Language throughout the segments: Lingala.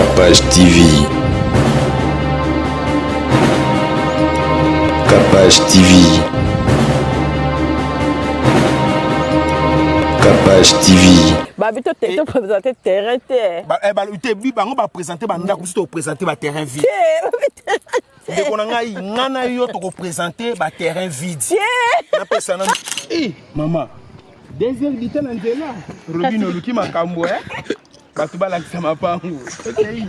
Capage TV. Capage TV. Capage TV. Babi to te to présenter terrain te. Ba eh, ba te bi bango ba présenter ba ndako biso to présenter ba terrain vide. Ndeko na ngai nga na yo toko présenter ba terrain vide. Napesa na eh mama deuxième dite na nzela Robin oluki makambo eh bato balakisa mapangu okei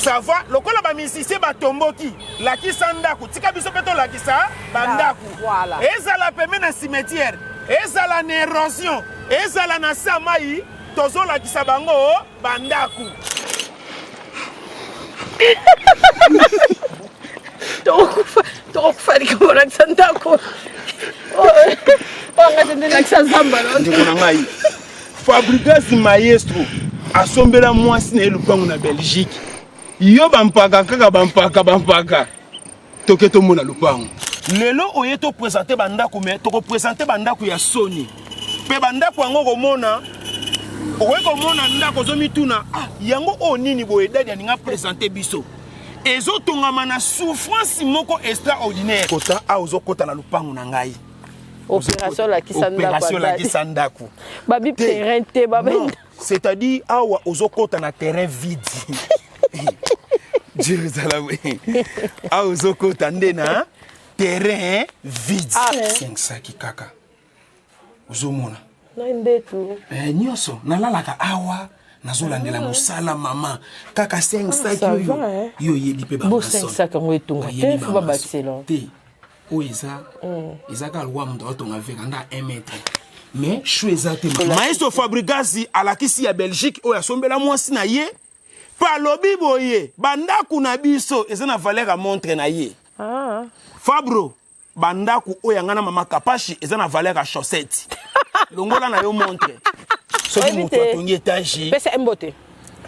ça va lokola bamisicien batomboki lakisa ndako tika biso mpe tolakisa bandako ah, ezala pembe na cimetière ezala na érosion ezala na sa mai tozolakisa bango bandako tokokufa tokokufa likambo lakisa ndako oyo nga te nde lakisa zamba ndeko na ngai Fabrigas maestro asombela mwasi na ye lupango na Belgique. Yo bampaka kaka bampaka bampaka. Toke tomona lupango. Lelo oye to présenter bandako mais toko présenter bandako ya soni. Pe bandako yango komona okoki komona ndako ozomituna ah, yango oyo nini boye dadi alinga présenter biso ezotongama na souffrance moko extraordinaire kota awa ozokota na lupango na ngai Opération lakisa ndako. Opération lakisa ndako. Babi terrain te babi. C'est-à-dire awa ozokota na terrain vide. Jérusalem. Awa ozokota nde na terrain vide. Ah. 5 saki kaka. Ozomona. Na mbetu. Eh, nyonso nalalaka awa nazolandela ah. mosala mama kaka 5 saki ah, oyo eh. yo oyebi mpe ba 5 saki yango etonga te fo babakisela te oyo eza mm. eza kaka lokola moto aotonga veranda 1 mètre mais chou eza te maestro fabrigasi alakisi ya belgique oyo asombela mwasi na ye mpe alobi boye bandako na biso eza na valeur ya montre na ye ah. fabro bandako oyo ya ngai na mama kapashi eza na valeur ya chaussette longola na yo montre soki moto atongi etage pesa ye mbote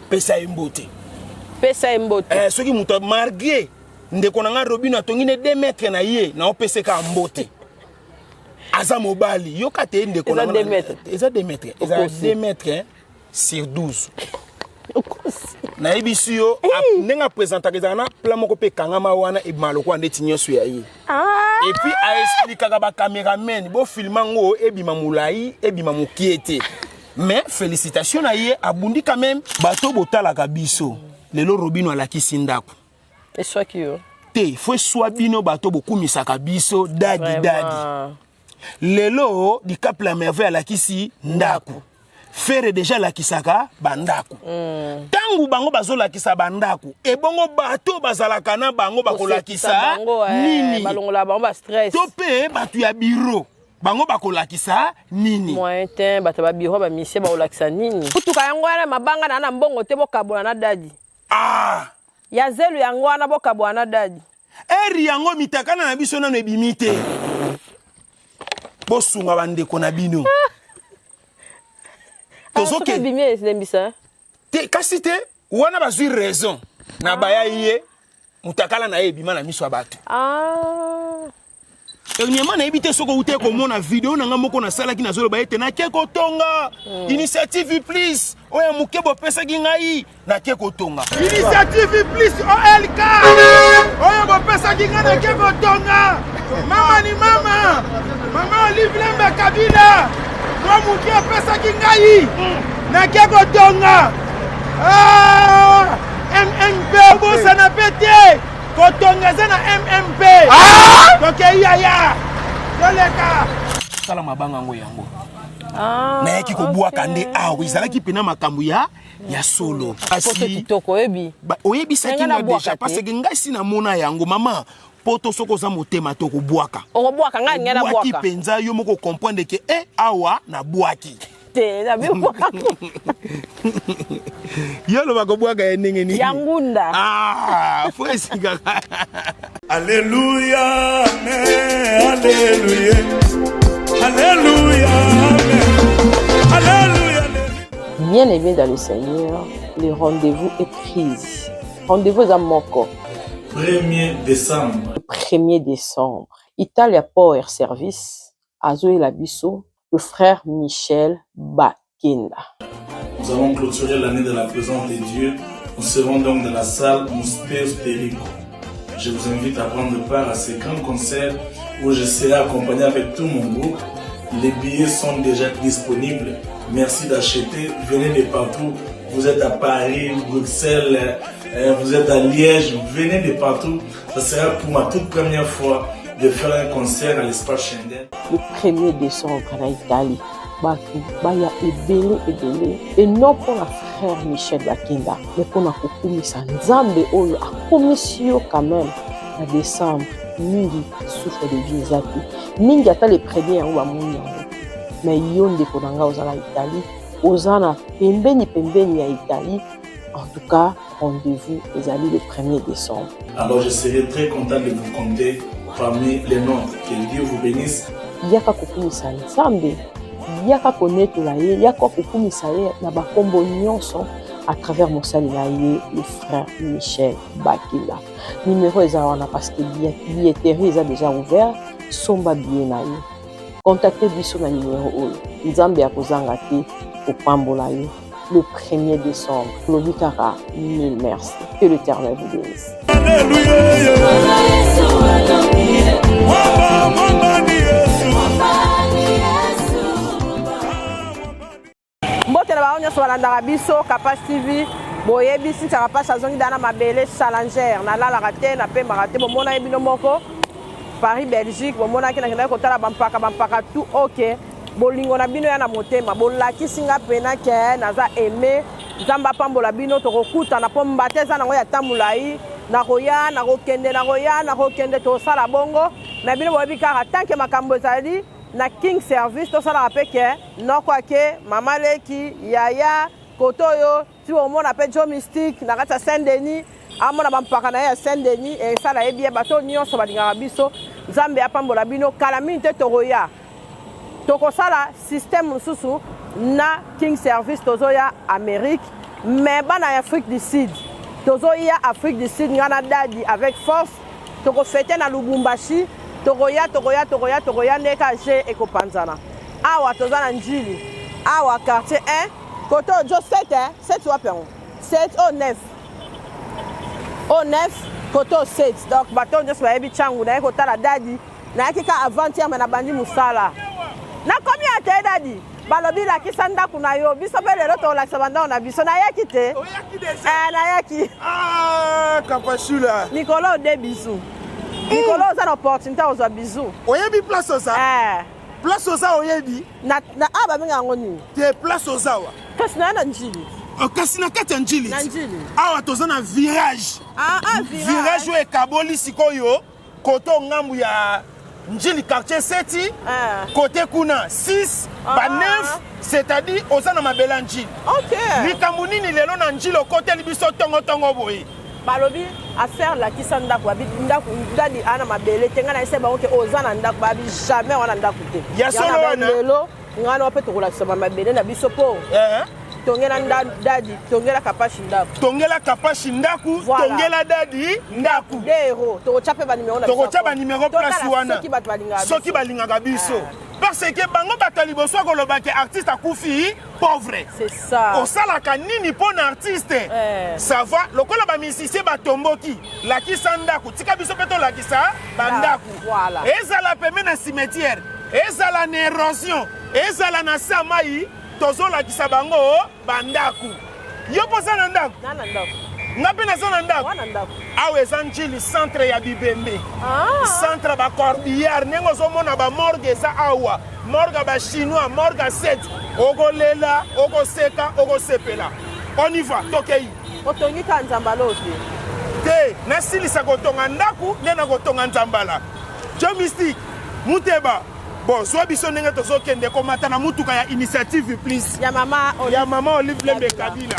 pesa ye mbote pesa ye mbote eh, soki moto malgré ndeko na ngai robino atongi ne 2 mètre na ye naopesa kaka mbote aza mobali yoka te ndeko na ngai eza 2 mètre eza 2 mètre sur 12 nayebisi yo ndenge apresentaka ezalaka na plan moko mpe ekangama wana ebima lokola ndeti nyonso ya ye ah. epuis aexplikaka bacameraman bofilma yango ebima molai ebima mokie te mais félicitation na ye abundi quand même bato botalaka biso lelo robino alakisi ndako eswaki yo te fo eswa bino bato bokumisaka biso dadi dadi lelo dicap la merveille alakisi ndako fere deja alakisaka bandako ntango mm. bango bazolakisa bandako ebongo bato bazalaka na bango bakolakisa eh, nini balongola bango ba stress to mpe bato ya biro bango bakolakisa nini moyen te bato ya babiro bamisie bakolakisa nini kutuka yango wana mabanga na na mbongo te bokabola na dadi ah! ya zelu yango wana bokabola na dadi eri yango mitakana na biso nano ebimi te bosunga bandeko na bino ah, tozokende te kasi te wana bazwi raison na ah. baya ye mutakala na ye ebima na miso ya bato ah. dernièrement nayebi te soki outi komona video na ngai moko nasalaki nazoloba ete nake kotonga mm. initiative plus oyo ya moke bopesaki ngai nake kotonga initiative plus olk oyo bopesaki ngai nake kotonga mama ni mama mama olive lembe kabila mwa moke apesaki ngai nake kotonga ah, mmp obosana mpe te kotonga eza na mmp ah! tokei yaya toleka tala mabanga yango yango ah, nayaki kobwaka nde awa ezalaki mpena makambo ya ya solo kasi oyebisaki nga deja parce que ngai si namona yango mama poto soki oza motema te okobwaka okobwaka ngai ngai nabwaki nabwaka mpenza yo moko comprendre ke e awa nabwaki te nabibwaka yo oloba kobwaka ye ndenge nini ya ngunda ah, fo esikaka Alléluia, amen, alléluia, alléluia, amen, alléluia. Bien aimé dans le Seigneur, le rendez-vous est prise. Rendez-vous eza moko. 1er décembre. 1er décembre. Italia Power Service azoyela biso le frère Michel Bakenda. Nous allons clôturer l'année de la présence de Dieu. Nous serons donc dans la salle Mouspé Perico. Je vous invite à prendre part à ce grand concert où je serai accompagné avec tout mon groupe. Les billets sont déjà disponibles. Merci d'acheter. Venez de partout. Vous êtes à Paris, Bruxelles, vous êtes à Liège. Venez de partout. Ça sera pour ma toute première fois de faire un concert à l'espace Schengen. Le 1er décembre na Italie, bato baya ebele ebele et non mpona frère Michel Bakenda, mais mpona kokumisa Nzambe oyo akomisi yo quand même na décembre. Mingi souffle de vie eza te, mingi ata le premier yango bamoni yango, mais yo ndeko na ngai oza na Italie, oza na pembeni pembeni ya Italie, en tout cas rendez-vous ezali le 1er décembre. Alors je serai très content de vous compter parmi les nôtres. Que Dieu vous bénisse. Yaka kokumisa Nzambe, yaka konetola ye, yaka kokumisa ye na bakombo nyonso à travers mosali na ye, le frère Michel Bakila. Numéro eza wana parce que billetterie eza déjà ouvert. Somba billet na yo, contacte biso na numéro oyo. Nzambe akozanga te kopambola yo le 1er décembre. Lobi kaka mille merci, que l'Éternel vous bénisse. Mbote na bango nyonso balandaka biso Kapash TV. Boyebi Cynthia Kapash azongi da na mabele challenger. Nalalaka te, napemaka te. Bomona ye bino moko Paris, Belgique. Bomonaki nakendaki kotala bampaka bampaka tout. Ok, bolingo na bino ya na motema bolakisi nga pena ke naza aime. Nzambe apambola bino. Tokokutana mpo mbate eza nango ya ta molai. Nakoya, nakokende, nakoya, nakokende, tosala bongo me bino boyebi kaka tanke makambo ezali na King Service. Tosalaka mpe ke noko ake, mama leki, yaya kote oyo ti omona mpe Jo Mystique na kati ya Saint Denis, amona bampaka na ye ya Saint Denis, esala ye bien. Bato nyonso balingaka biso, Nzambe apambola bino. Kala mingi te tokoya, tokosala système mosusu na King Service. Tozoya Amérique, mais bana ya Afrique du Sud, tozoya Afrique du Sud, nga na Dadi avec force. Tokofete na Lubumbashi. Tokoya, tokoya, tokoya, tokoya ndeka g ekopanzana. Awa toza na Njili awa, quartier 1, koto jo 7 7 wapi yango 7 o 9 o 9 koto 7. Donc bato nyonso bayebi ntango naye kotala Dadi. Nayaki ka avant-hier, me nabandi mosala, nakomi ya te. Dadi balobi lakisa ndako na yo. Biso mpe lelo tokolakisa bandako na biso. Nayaki te. Nayaki. Kapashula. Mikolo ode bisu, mikolo oza na opportunité ozwa bisu. Oyebi place oza? Place oza oyebi? Na a babenga yango nini? Te, place oza wa? Kasi naya na Njili. Kasi na kati ya Njili. Na Njili. Awa toza na virage. Ah, ah, virage oyo ekaboli sikoyo koto ngambu ya Njili quartier 7, kote kuna 6 ba 9, c'est-à-dire oza na mabele ya Njili. Likambo nini lelo na Njili okoteli biso tongotongo boye? Balobi affaire lakisa ndako, babi ndako Dadi ana mabele te. Ngai nayese bango ke oza na ndako, babi jamais wana ndako te. Ya solo wana? Lelo ngai na mpe tokolakisa bamabele na biso mpo tongela Dadi, tongela Kapashi ndako. Tongela Kapashi ndako. Tongela Dadi ndako. Dero tokotya mpe banimero na. Tokotya banimero place wana. Soki bato balingaka. Soki balingaka biso, parce que bango bato ya liboso akoloba ke artiste akufi pauvre. C'est ça. Osalaka nini mpo na artiste? Ça va lokola bamusicien batomboki lakisa ndako, tika biso mpe tolakisa bandako. Ezala pembe na cimetière, ezala na érosion, ezala na se ya mai, tozolakisa bango bandako. Yo mpo oza na ndako? Na na ndako. Nga mpe naza na ndako. Wana ndako. Awa eza Njili, centre ya bibembe, centre ya bacorbillard. Ndenge ozomona bamorgue eza awa, morgue ya bachinois, morgue ya 7. Okolela, okoseka, okosepela. On y va, tokei. Otongi ka nzambala oyo te? Te, nasilisa kotonga ndako nde nakotonga nzambala. Jo Mystique Muteba, bon, zwa biso ndenge tozokende komata na mutuka ya Initiative Plus. Ya mama. Ya mama Olive Lembe Kabila.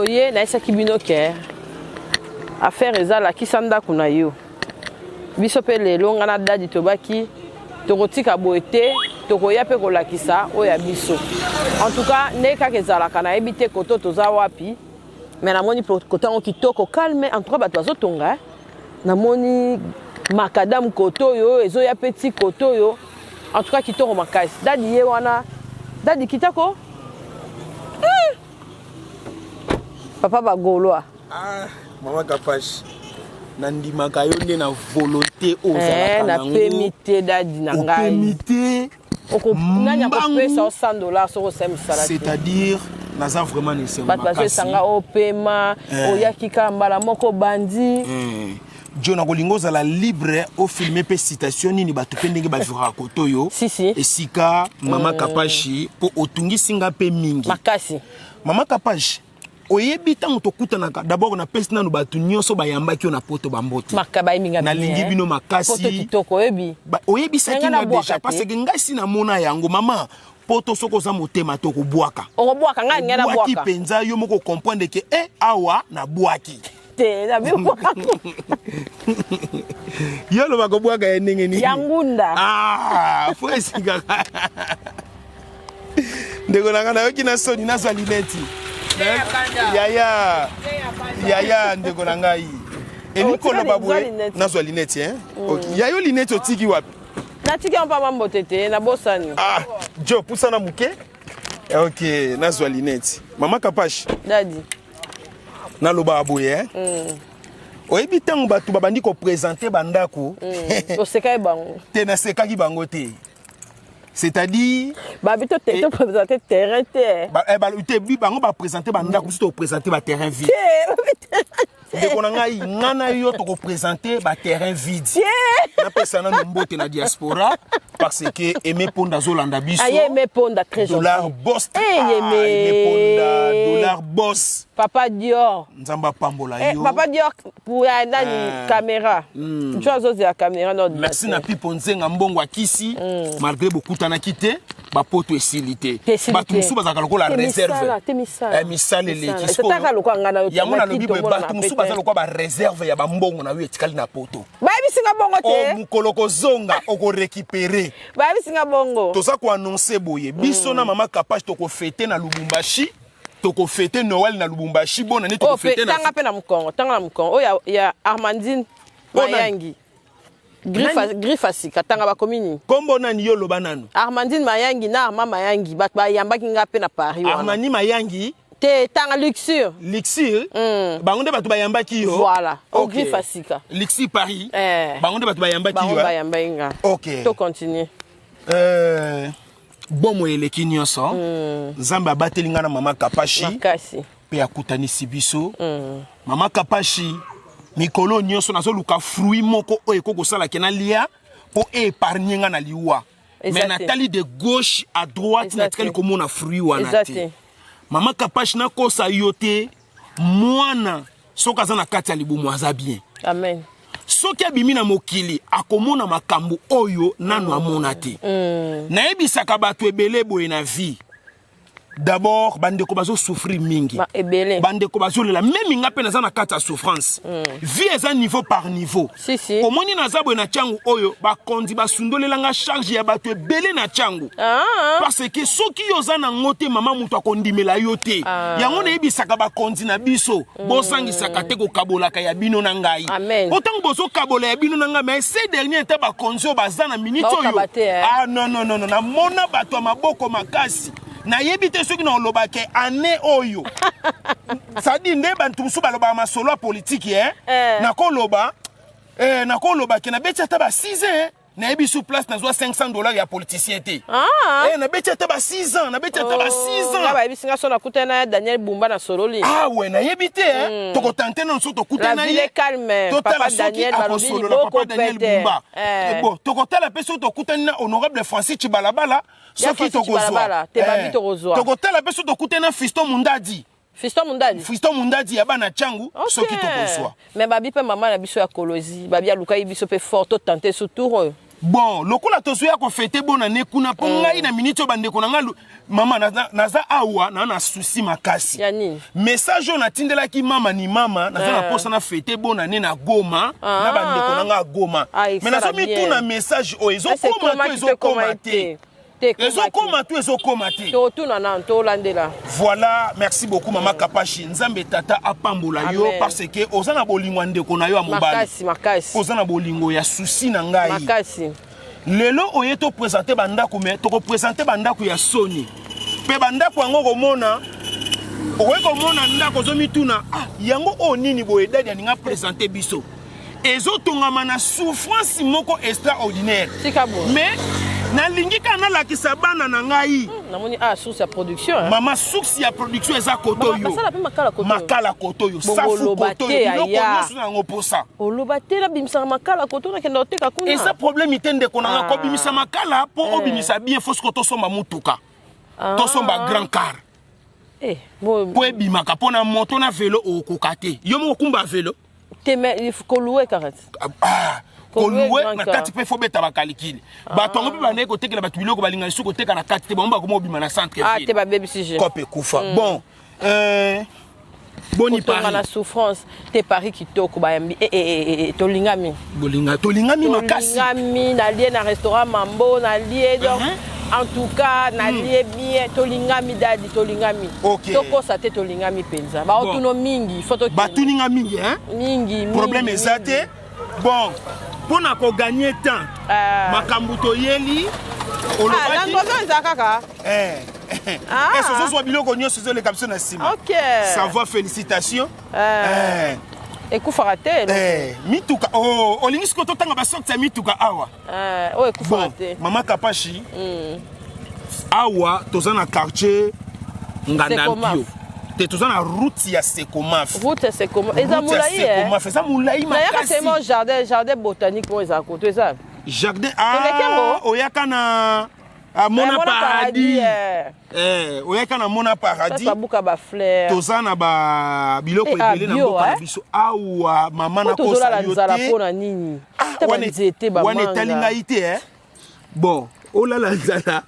Toye nayesaki bino ke affaire eza lakisa ndako na yo. Biso mpe lelo nga na dadi tobaki tokotika boye te, tokoya mpe kolakisa oyo ya biso. En tout cas ndenge kaka ezalaka nayebi te koto toza wapi, mais namoni koto yango kitoko calme. En tout cas bato bazotonga, namoni makadam koto oyo ezoya mpe ti koto oyo. En tout cas kitoko makasi. Dadi ye wana, dadi kitako. Papa ba Gaulois. Ah, mama Kapash. Nandimaka yo nde na volonté oyo ozalaka eh, nango. Napemi te dadi na ngai. Opemi te. Nani akopesa yo 100 dollars soki osali mosala te? C'est-à-dire naza vraiment na esengo makasi. Bato bazoyesanga opema, eh. Oyaki kaka mbala moko bandi. Eh. Jo nakolinga ozala libre ofilme mpe citation nini bato mpe ndenge baviraka koto oyo si, si. Esika mama Kapashi mpo otungisi nga mpe mingi makasi. Mama Kapashi, oyebi ntango tokutanaka d'abord napesi nanu bato nyonso bayambaki yo na poto bambote. Nalingi bino makasi. Poto kitoko oyebi. Oyebisaki nga déjà parce que ngai si namona yango mama poto soki oza motema te okobwaka. Okobwaka ngai ngai nabwaka. Mpenza yo moko comprendre ke eh awa nabwaki. Te nabibwaka. Yo oloba kobwaka ye ndenge nini? Ya ngunda. Ah, fo esikaka. Ndeko na ngai nayoki na soni nazwa lineti. Yaya, yaya ndeko na ngai. Elingi koloba boye nazwa lineti hein? Okay. Yayo lineti otiki wapi? Natiki yango mpa mambote te, nabosani. Ah, Jo, pusana moke. Ok, nazwa lineti. Mama Kapash. Dadi. Nalobaka boye eh? Oyebi ntango bato babandi kopresente bandako. Osekaki bango? Te, nasekaki bango te. C'est-à-dire babi to te to présenter terrain te. Ba eh, ba te bi bango ba présenter ba ndako, biso to présenter ba terrain vide. Ndeko na ngai, nga na yo toko présenter ba terrain vide. Napesa nanu mbote na diaspora parce que Aimé Ponda azolanda biso. Aye Aimé Ponda très gentil. Dollar boss. Eh, Aimé. Aimé Ponda dollar boss. Papa Dior. Nzambe apambola yo. Papa Dior pour ya nani caméra. Tu as osé la caméra non. Merci na Pipo Nzenga mbongo akisi malgré bokutanaki te bapoto esili te. Bato mosusu bazalaka lokola réserve. Misala eleki. Yango nalobi boye bato mosusu baza lokola ba réserve ya bambongo na yo etikali na poto. Bayebisi nga bongo te. O mokolo kozonga okorécupérer. Bayebisi nga bongo. Toza koannonce boye biso na mama Kapash tokofete na Lubumbashi. Tokofete Noël na Lubumbashi, bonne année tokofete na tanga pe na Mukongo, tanga na Mukongo. Oyo ya Armandine Mayangi. Griffe griffe asika tanga bakomi nini? Kombo nani yo loba nanu? Armandine Mayangi na Armand Mayangi bato bayambaki nga pe na Paris wana. Armandine Mayangi te tanga Luxure. Luxure? Bango nde bato bayambaki yo. Voilà. O griffe asika. Luxure Paris. Bango nde bato bayambaki yo. Bango bayambaki nga. OK. To continuer. Bomo eleki nyonso. Nzambe abateli nga na mama Kapashi. Makasi. Pe akutanisi biso. Mama Kapashi mikolo nyonso nazoluka fruit moko oyo ekoki kosala ke nalia po épargner nga na liwa. Mais natali de gauche à droite natikali komona fruit wana te. Mama Kapashi nakosa yo te, mwana soki aza na kati ya libumu aza bien. Amen. Soki abimi na mokili akomona makambo oyo nanu amona te. Nayebisaka bato ebele boye na vie. D'abord bandeko bazo souffrir mingi. Ba ebele. Bandeko bazolela même nga pe naza na kati ya souffrance. Vie eza niveau par niveau. Si si. Omoni naza boye na Tshangu oyo bakonzi basundolela nga charge ya bato ebele na Tshangu. Parce que soki yo oza nango te mama moto akondimela yo te. Yango nayebisaka bakonzi na biso bozangisaka te kokabolaka ya bino na ngai. Amen. Otango bozokabola ya bino na ngai mais ces derniers temps bakonzi oyo baza na minute oyo. Baokaba te, eh. Ah non non non non namona bato ya maboko makasi. Nayebi te soki na olobake année oyo. C'est-à-dire nde bantu mosusu balobaka masolo ya politique eh. Nakoloba nakoloba ke nabeti ata ba 6 ans. Nayebi sur place nazwa $500 ya politicien te. Nabeti ata ba 6 ans, nabeti ata ba 6 ans. Nga bayebisi nga so nakutana na Daniel Bumba na Sololi. Ah ouais, nayebi te hein. Tokotante nano so tokutana La ville ye. est calme. Totala Papa soki Daniel balobi akosolola liboko Papa Daniel pete. Bumba. Bon, tokotala pe so tokutani na honorable Francis Tshibalabala. Ya Soki Francis tokozwa. Tshibalabala, te babi tokozwa. Tokotala pe so tokutani na Fiston Mundadi. Fiston Mundadi. Fiston Mundadi ya bana Tshangu, Okay. soki tokozwa. Mais babi pe mama na biso ya Kolozi, babi alukaki biso pe fort to tenter ce tour oyo. Bon, lokola tozoya kofete bonne année kuna mpo ngai na miniti oyo bandeko na ngai mama naza awa na na souci makasi. Ya nini? Message oyo natindelaki mama ni mama, naza na Eh. posa na fete bonne année na Goma, Ah. na bandeko na ngai ya Goma. Ah, Mais esala nazomituna bien. message oyo Ese ezokoma to ekomaki to ezokoma ekomaki te? te? Te, ekomaki. Ezokoma to ezokoma te? Totuna nanu, tolandela. Voilà, merci beaucoup mama Kapashi. Nzambe tata apambola yo Amen. parce que oza na bolingo ya ndeko na yo ya mobali. Makasi, makasi. Oza na bolingo ya souci na ngai. Makasi. Lelo oye to présenter bandako, mais toko présenter bandako ya soni. Pe bandako yango komona, okoki komona ndako ozomituna, ah, yango oyo nini boye dadi aninga présenter biso. Ezotongama na souffrance moko extraordinaire. Tika boye. Mais nalingi kaka nalakisa bana na ngai. Namoni, ah, source ya production, hein? Mama, source ya production eza koto Mama, yo. basala mpe makala koto oyo. Makala koto yo, Bongo safu oloba koto te, yo, biloko aya. nyonso na yango posa. Oloba te, nabimisaka makala koto, nakenda koteka kuna. Eza problème te ndeko na nga, Ah. kobimisa makala mpo Eh. obimisa bien, faut siko tosomba mutuka. Ah. Tosomba grand car. Eh, bo Po ebimaka mpo na moto na velo okoka te. Yo moko kumba velo. Te, mais il faut kolouer kaka. Ah, Kolouer kolouer grand na car. kati mpe fo beta bakalikili. Bato yango mpe bandaki kotekela bato biloko, balinga lisusu koteka na kati te, bango bakoma obima na centre Ah, ville. te, babebisi je. Kope ekufa. Bon, boni Kotonga na Paris? souffrance te. Paris kitoko, bayambi eh, eh, eh, eh, tolingami. Bolinga, tolingami makasi. Tolingami, nalie na restaurant Mambo, nalie donc en tout cas nalie bien, tolingami dadi, tolingami. Ok. Tokosa te, tolingami mpenza. Baotuno mingi, faut tokende. Batuninga mingi, hein? Mingi, mingi, Problème eza mingi. te. Bon, mpo na kogagner temps, Ah. makambo toyeli Ah, olobaki landrozo eza kaka. Eh. Ah. Est-ce ozozwa biloko nyonso ezoleka biso na nsima? Ok. Ça va, félicitations. Ah. Eh. Ekufaka te eloko. Eh, mituka, oh, olingi sikoyo totanga basorte ya mituka awa? Ah, oyo ekufaka Bon, te. mama Kapashi, awa toza na quartier Nganda Sekomaf. Mpio te, toza na route ya Sekomaf. Route ya Sekomaf eza Route ya molai, eh. Sekomaf eza molai Nayaka makasi. seulement jardin botanique moko ezala koto eza. Jardin Toleki ah, yango? oyaka na ah, Mona Eh, Mona Paradis. Paradis, eh. Eh, oyaka na Mona Paradis. Babuka bafleur. Toza na ba biloko Eh, ah, ebele na bio, mboka na eh. biso awa, mama, Po nakosa tozolala yo nzala te. mpo na nini? Ah, Ta banzete wana etali bamanga. ngai te, eh. Bon, olala nzala,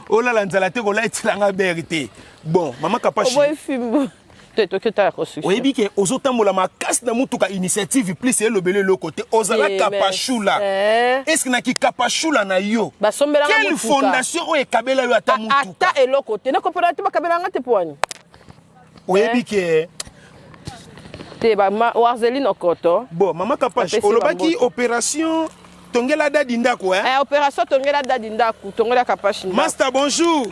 olala nzala te, kolaetilanga bere te. Bon, mama Kapashi, Oboyi fimbu te, toki otala construction. Oyebi ke ozotambola makasi na mutuka Initiative Plus, elobeli eloko te, ozala Eh, kapashula. eh. Est-ce na kikapashula na yo, Basombelanga quelle mutuka. fondation oyo ekabela yo ata mutuka? Ata eloko te, nakopona te, bakabelanga te po wani. Oyebi ke Te, wazeline okoto. Bon, mama Kapashi, Bapesi olobaki bambote. opération tongela dadi ndako, eh? Eh, opération tongela dadi ndako, tongela Kapashi ndako. Master, bonjour.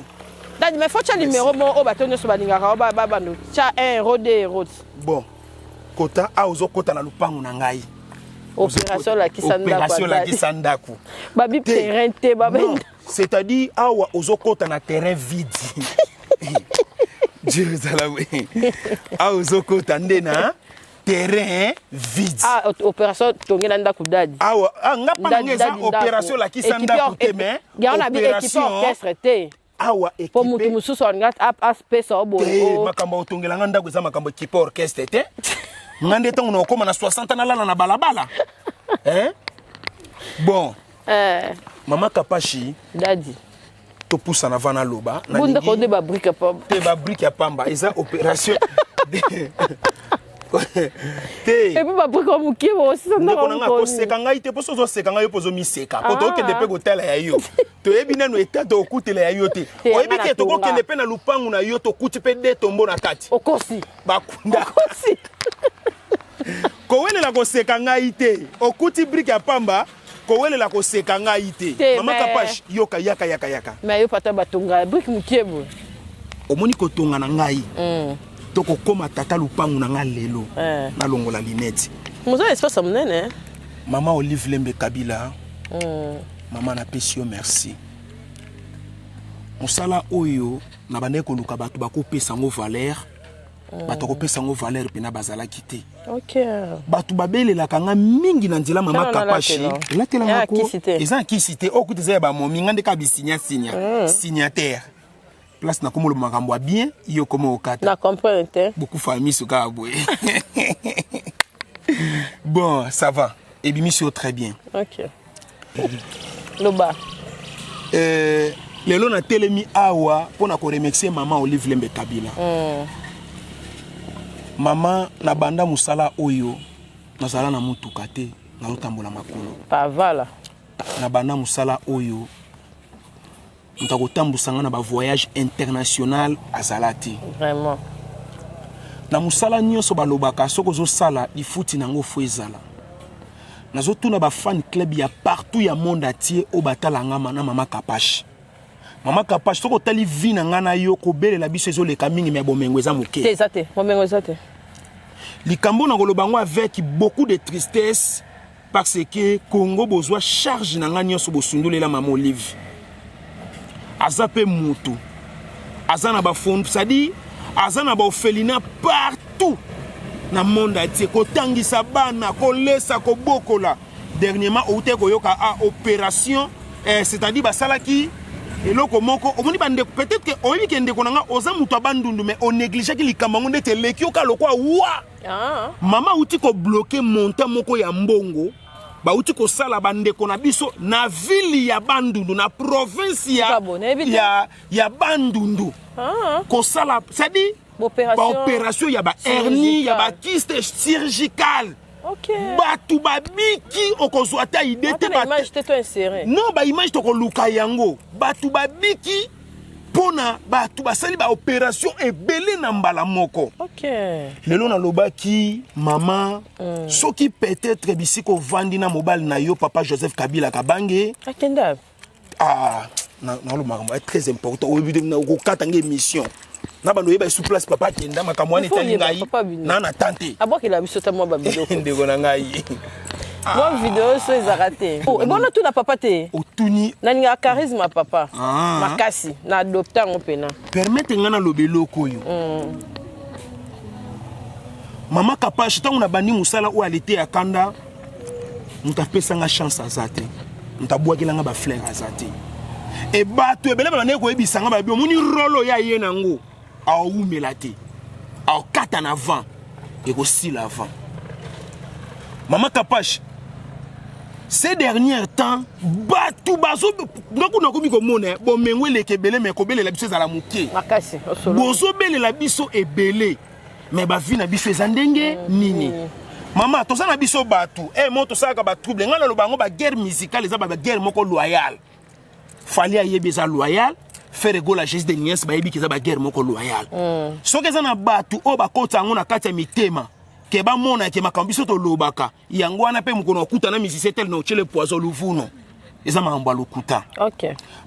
Dadi, mais faut tia numéro moko oyo bato nyonso balingaka oyo babando tia 1 euro, 2 euro. Bon, kota awa, ozokota na lupango na ngai. Opération lakisa ndako Opération ya dadi. lakisa ndako. Babi Te. terrain te, babi. Non, c'est-à-dire awa ozokota na terrain vide. Jérusalem, awa ozokota nde na terrain vide. Ah, opération tongela ndako dadi. Awa, ah, nga mpa na nga eza Dadi ndako. opération lakisa Équipe ndako te, mais yango na bi équipe opération orchestre te, awa po mutu équipe mosusu alinga apesa o boye te. o. Makambo otongela nga ndako eza makambo équipe orchestre te. Nga nde ntango na okóma na 60 ans, nalala na balabala, hein? Bon, Eh, mama Kapashi, dadi. Topusana va naloba. Bu ndako nde babrique pa. Te, babrique ya pamba eza opération te. Et puis babrique ya mokie bosisa Ndeko ndako. na nga, koseka ngai te, mposo ozoseka ngai yo mpo ozomiseka, po tokende mpe kotala ya yo, toyebi nano eta tokutela ya yo te. Te, Oyebi nga ke natonga. tokokende mpe na lupangu na yo, tokuti mpe de tombo na kati. Okosi. Bakunda. Okosi. Kowelela koseka ngai te, okuti brique ya pamba, kowelela koseka ngai te. Te, Mama Kapash, yoka, yaka, yaka, yaka. Mais yo pata batonga brique mokie boye. Omoni kotonga na ngai, tokokóma tata lupangu na ngai lelo. Eh. Nalongola linete. Moza espace ya monene, eh. Mama Olive Lembe Kabila, mama, napesi yo merci. Mosala oyo na bandaki koluka bato bakopesa yango valeur, bato bakopesa yango valeur mpena bazalaki te. Bato babelelaka nga mingi na nzela, mama Tala Kapashi. nalatela. Elatelanga Ya ko kisi te. Eza na kisi te, oyo kuta eza ya bamomi nga nde kaka bisinya sinya signataire place nakomoloba makambo ya bien, yo koma okata. Na comprendre te. Bokufa miso kaka boye. Bon, ça va, ebimisi yo très bien. Ok. Loba. Lelo natelemi awa mpo na koremercier mama Olive Lembe Kabila. Mama, na banda mosala oyo nazala na motuka te, nazotambola makolo. Pavala. Na banda mosala oyo moto akotambusa nga na bavoyage international azala te. Vraiment. Na mosala nyonso balobaka soki ozosala lifuti nango fo ezala. Nazotuna bafan club ya partout ya monde entier oyo batala nga na mama Kapash. Mama Kapash, soki otali vie na nga na yo, kobelela biso ezoleka mingi, me bomengo eza moke. Te, eza te, bomengo eza te. Likambo na koloba yango avec beaucoup de tristesse, parce que Congo bozwa charge na nga nyonso bosundolela mama Olive. Aza pe mutu, aza na bafond, c'est-à-dire aza na baorphelinat partout na monde entier, kotangisa bana, kolesa, kobokola. Dernièrement outi koyoka a opération, c'est-à-dire basalaki eloko moko, omoni bandeko, peut-être que oyebi ke ndeko na nga oza moto ya Bandundu, mais onégligeaki likambo yango ndeti eleki yoka lokwa wa. Mama auti kobloquer montant moko ya mbongo, bauti kosala bandeko na biso na ville ya Bandundu, na province ya Bandundu. Kosala, c'est-à-dire baopération ya bahernie, ya bakyste chirurgicale. Bato babiki, okozwa ata idée te. Non, baimage tokoluka yango. Bato babiki mpona bato basali baopération ebele na mbala moko. Lelo nalobaki mama, soki peut-être bisika ovandi na mobali na yo papa Joseph Kabila Kabange. Akenda. Ah, naloba makambo très important, oyebi okokata nga émission na bando oyeba esu place papa akenda. Makambo wana etali ngai na tante. Abwakela biso ta mwa babiloko. Ndeko na ngai. Mwa video so ezalaka te. Ebona tuna papa te. Otuni. Nalingaka charisme ya papa makasi, na adopte yango mpena. Permettre ngai naloba eloko oyo. Mama Kapash, ntango nabandi mosala oyo alete ya kanda, moto apesanga chance aza te, moto abwakelanga bafleur aza te. E bato ebele babandaki koyebisanga, babi omoni role oyo aye nango, aowumela te, aokata na vent, ekosila avant. Mama Kapash, ces derniers temps bato bazo nga kuna komi komona bomengo eleka ebele, me kobelela biso ezala moke. Makasi. Bozobelela biso ebele, me bavie na biso eza ndenge nini? Mama, toza na biso bato mo tosalaka batrouble. Ngai naloba yango, baguerre musicale eza baguerre moko loyale. Fally ayebi eza loyal, Ferre Gola, Jésus de Nies bayebi ke eza baguerre moko loyale. Soki eza na bato oyo bakota yango na kati ya mitema ke bamona ke makambo biso tolobaka yango wana, mpe mokolo akuta na musicien tel na otiele poison luvuno, eza makambo ya lokuta.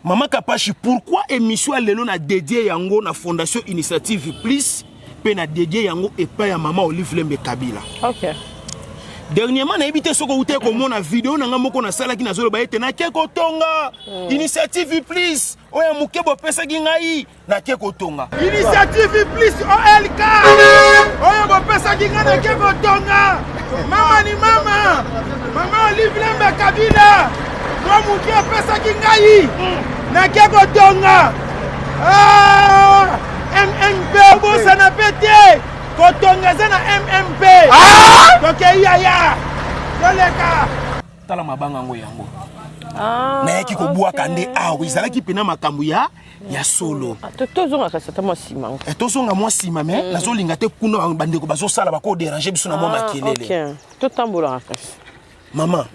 Mama Kapashi, pourquoi émission ya lelo na dédie yango na Fondation Initiative Plus mpe na dédie yango epai ya mama Olive Lembe Kabila? Dernièrement, nayebi te soki outi komona video na nga moko nasalaki, nazoloba ete nake kotonga Initiative Plus oyo ya moke bopesaki ngai, nake kotonga. Initiative Plus olk oyo bopesaki ngai, nake kotonga. Mama ni mama, mama Olive Lembe Kabila, mwa moke apesaki ngai, nake kotonga. Ah, MMP obosana mpe te, kotonga eza na MMP. Tokei yaya, toleka. Tala mabanga yango, yango nayaki kobwaka nde awa. Ezalaki mpena makambo ya solo. Tozonga kasi ata mwa nsima. Tozonga mwa nsima, me nazolinga te kuna bandeko bazosala bakodéranger biso na mwa makelele. Totambolaka kasi. Mama,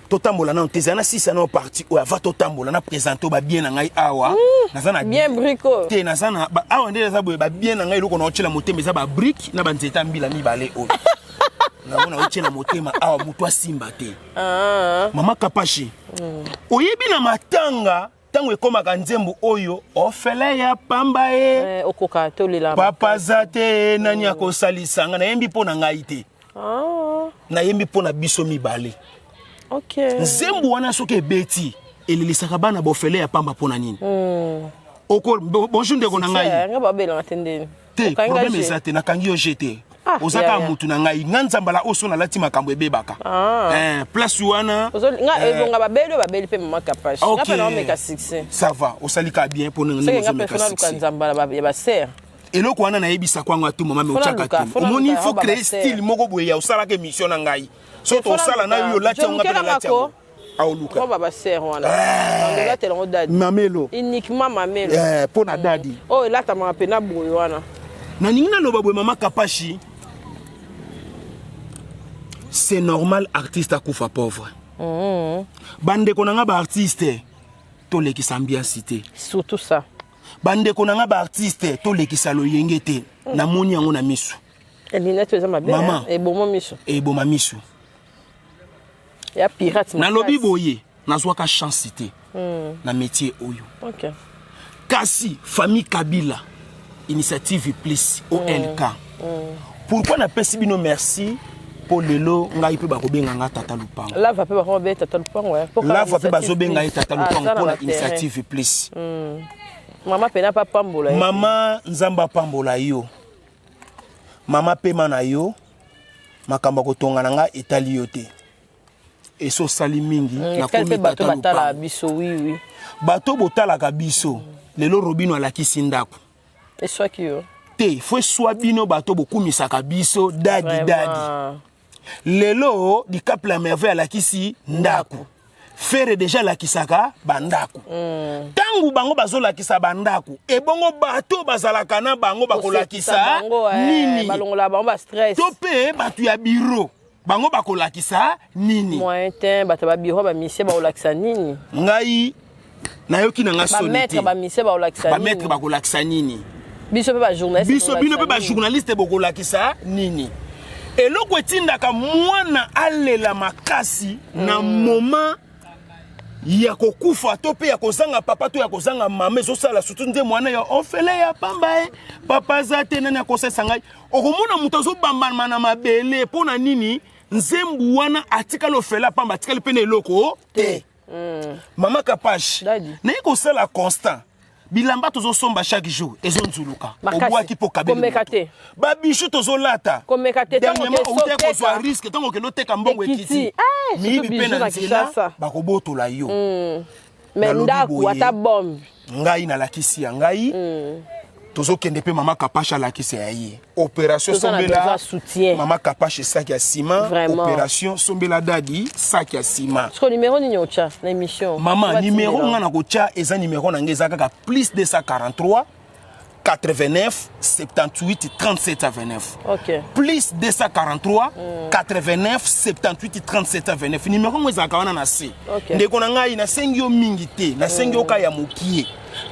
totambola nano te, ezala na sisa nano parti oyo ava totambola na présente oyo babien na ngai awa. Naza na bien brico. Te, naza na awa nde naza boye, babien na ngai, eloko na otiela motema eza babrique na banzete ya mbila mibale oyo nango na otiela motema awa, moto asimba te. Mama Kapashi, oyebi na matanga ntango ekomaka nzembo oyo ofele ya pamba ye. Okoka tolela. Papa aza te, nani akosalisa nga? Nayembi mpo na ngai te, nayembi mpo na biso mibale. Nzembo wana soki ebeti, elelisaka bana bofele ya pamba. Mpo na nini? Oko bonjour ndeko na ngai. Nga babelanga te ndeni. Te, problème eza te, nakangi yo je te. Oza kaka mutu na ngai, nga nzambala oyo so nalati makambo ebebaka. Place wana. Nga ebonga babeli oyo babeli mpe mama Kapashi, nga mpe naomeka succès. Ça va, osali kaka bien mpo ndenge ozomeka succès. Nzambala ya basere. Eloko wana nayebisaka yango atu mama, me otiaka te. Omoni, il faut créer style moko boye ya osalaka émission na ngai. So tosala na yo, olati yango, nga mpe nalati yango. Aoluka. Robe ba sœur wana. Eh. Olatela yango dadi. Mamelo. Uniquement mamelo. Eh, mpo na dadi. Oyo elatamaka mpe na boye wana. Nalingi naloba boye mama Kapashi. C'est normal artiste akufa pauvre. Bandeko na nga ba artiste tolekisa ambiance te. Surtout ça. Bandeko na nga ba artiste tolekisa loyenge te. Namoni yango na misu. Lunette eza mabe. Mama. Eboma misu. Eboma misu. Ya pirate. Nalobi boye nazwaka chance te na métier oyo. Okay. Kasi famille Kabila initiative plus OLK. Pourquoi napesi bino merci mpo lelo ngai mpe bakobenga nga tata lupango. Lava mpe bakobenga tata lupango. Lava mpe bazobenga ye tata lupango mpo na initiative plus. Mama pena pa pambola. Mama Nzambe apambola yo. Mama pema na yo makambo ya kotonga na nga etali yo te. Eso osali mingi nakomi tata lupango. Biso oui oui. Bato botalaka biso lelo Robino alakisi ndako. Eswaki yo. Te fo eswa bino bato bokumisaka biso dadi dadi. Lelo Dicap la merveille alakisi ndako. Ferre déjà alakisaka bandako. Tangu bango bazolakisa bandako, ebongo bato bazalaka na bango bakolakisa nini? Balongola bango ba stress. To pe bato ya bureau bango bakolakisa nini? Moyen te, bato ba bureau ba mission bakolakisa nini? Ngai nayoki na nga soni te. Ba maître ba mission bakolakisa nini? Ba maître bakolakisa nini? Biso pe ba journaliste. Biso bino pe ba journaliste bokolakisa nini? Eloko etindaka mwana alela makasi na moment ya kokufa to pe ya kozanga papa to ya kozanga mama ezosala surtout nde mwana ya ofele ya pamba e papa aza te nani akosesa ngai. Okomona moto azobambama na mabele mpo na nini? Nzembu wana atikali ofele ya pamba, atikali pe na eloko te. Mama Kapash, naye kosala constant bilamba tozosomba chaque jour ezonzuluka obwaki mpo kabeli ba bijoux tozolata dernièrement outi kozwa risque ntango okende oteka mbongo ekiti miyibi mpe na nzela bakobotola yo. Mais ndako ata bombe ngai nalakisi ya ngai tozokende mpe mama Kapash alakisi ya ye opération sombela mama Kapash sac ya ciment opération sombela dadi sac ya ciment. Siko numéro nini otya na émission? Mama numéro nga na kotya eza numéro na ngai eza kaka plus 243 89 78 37 29. Ok. Plus 243 89 78 37 29. Numéro ngo ezalaka wana na se. Okay. Ndeko na ngai nasengi yo mingi te, nasengi yo kaka ya mokie.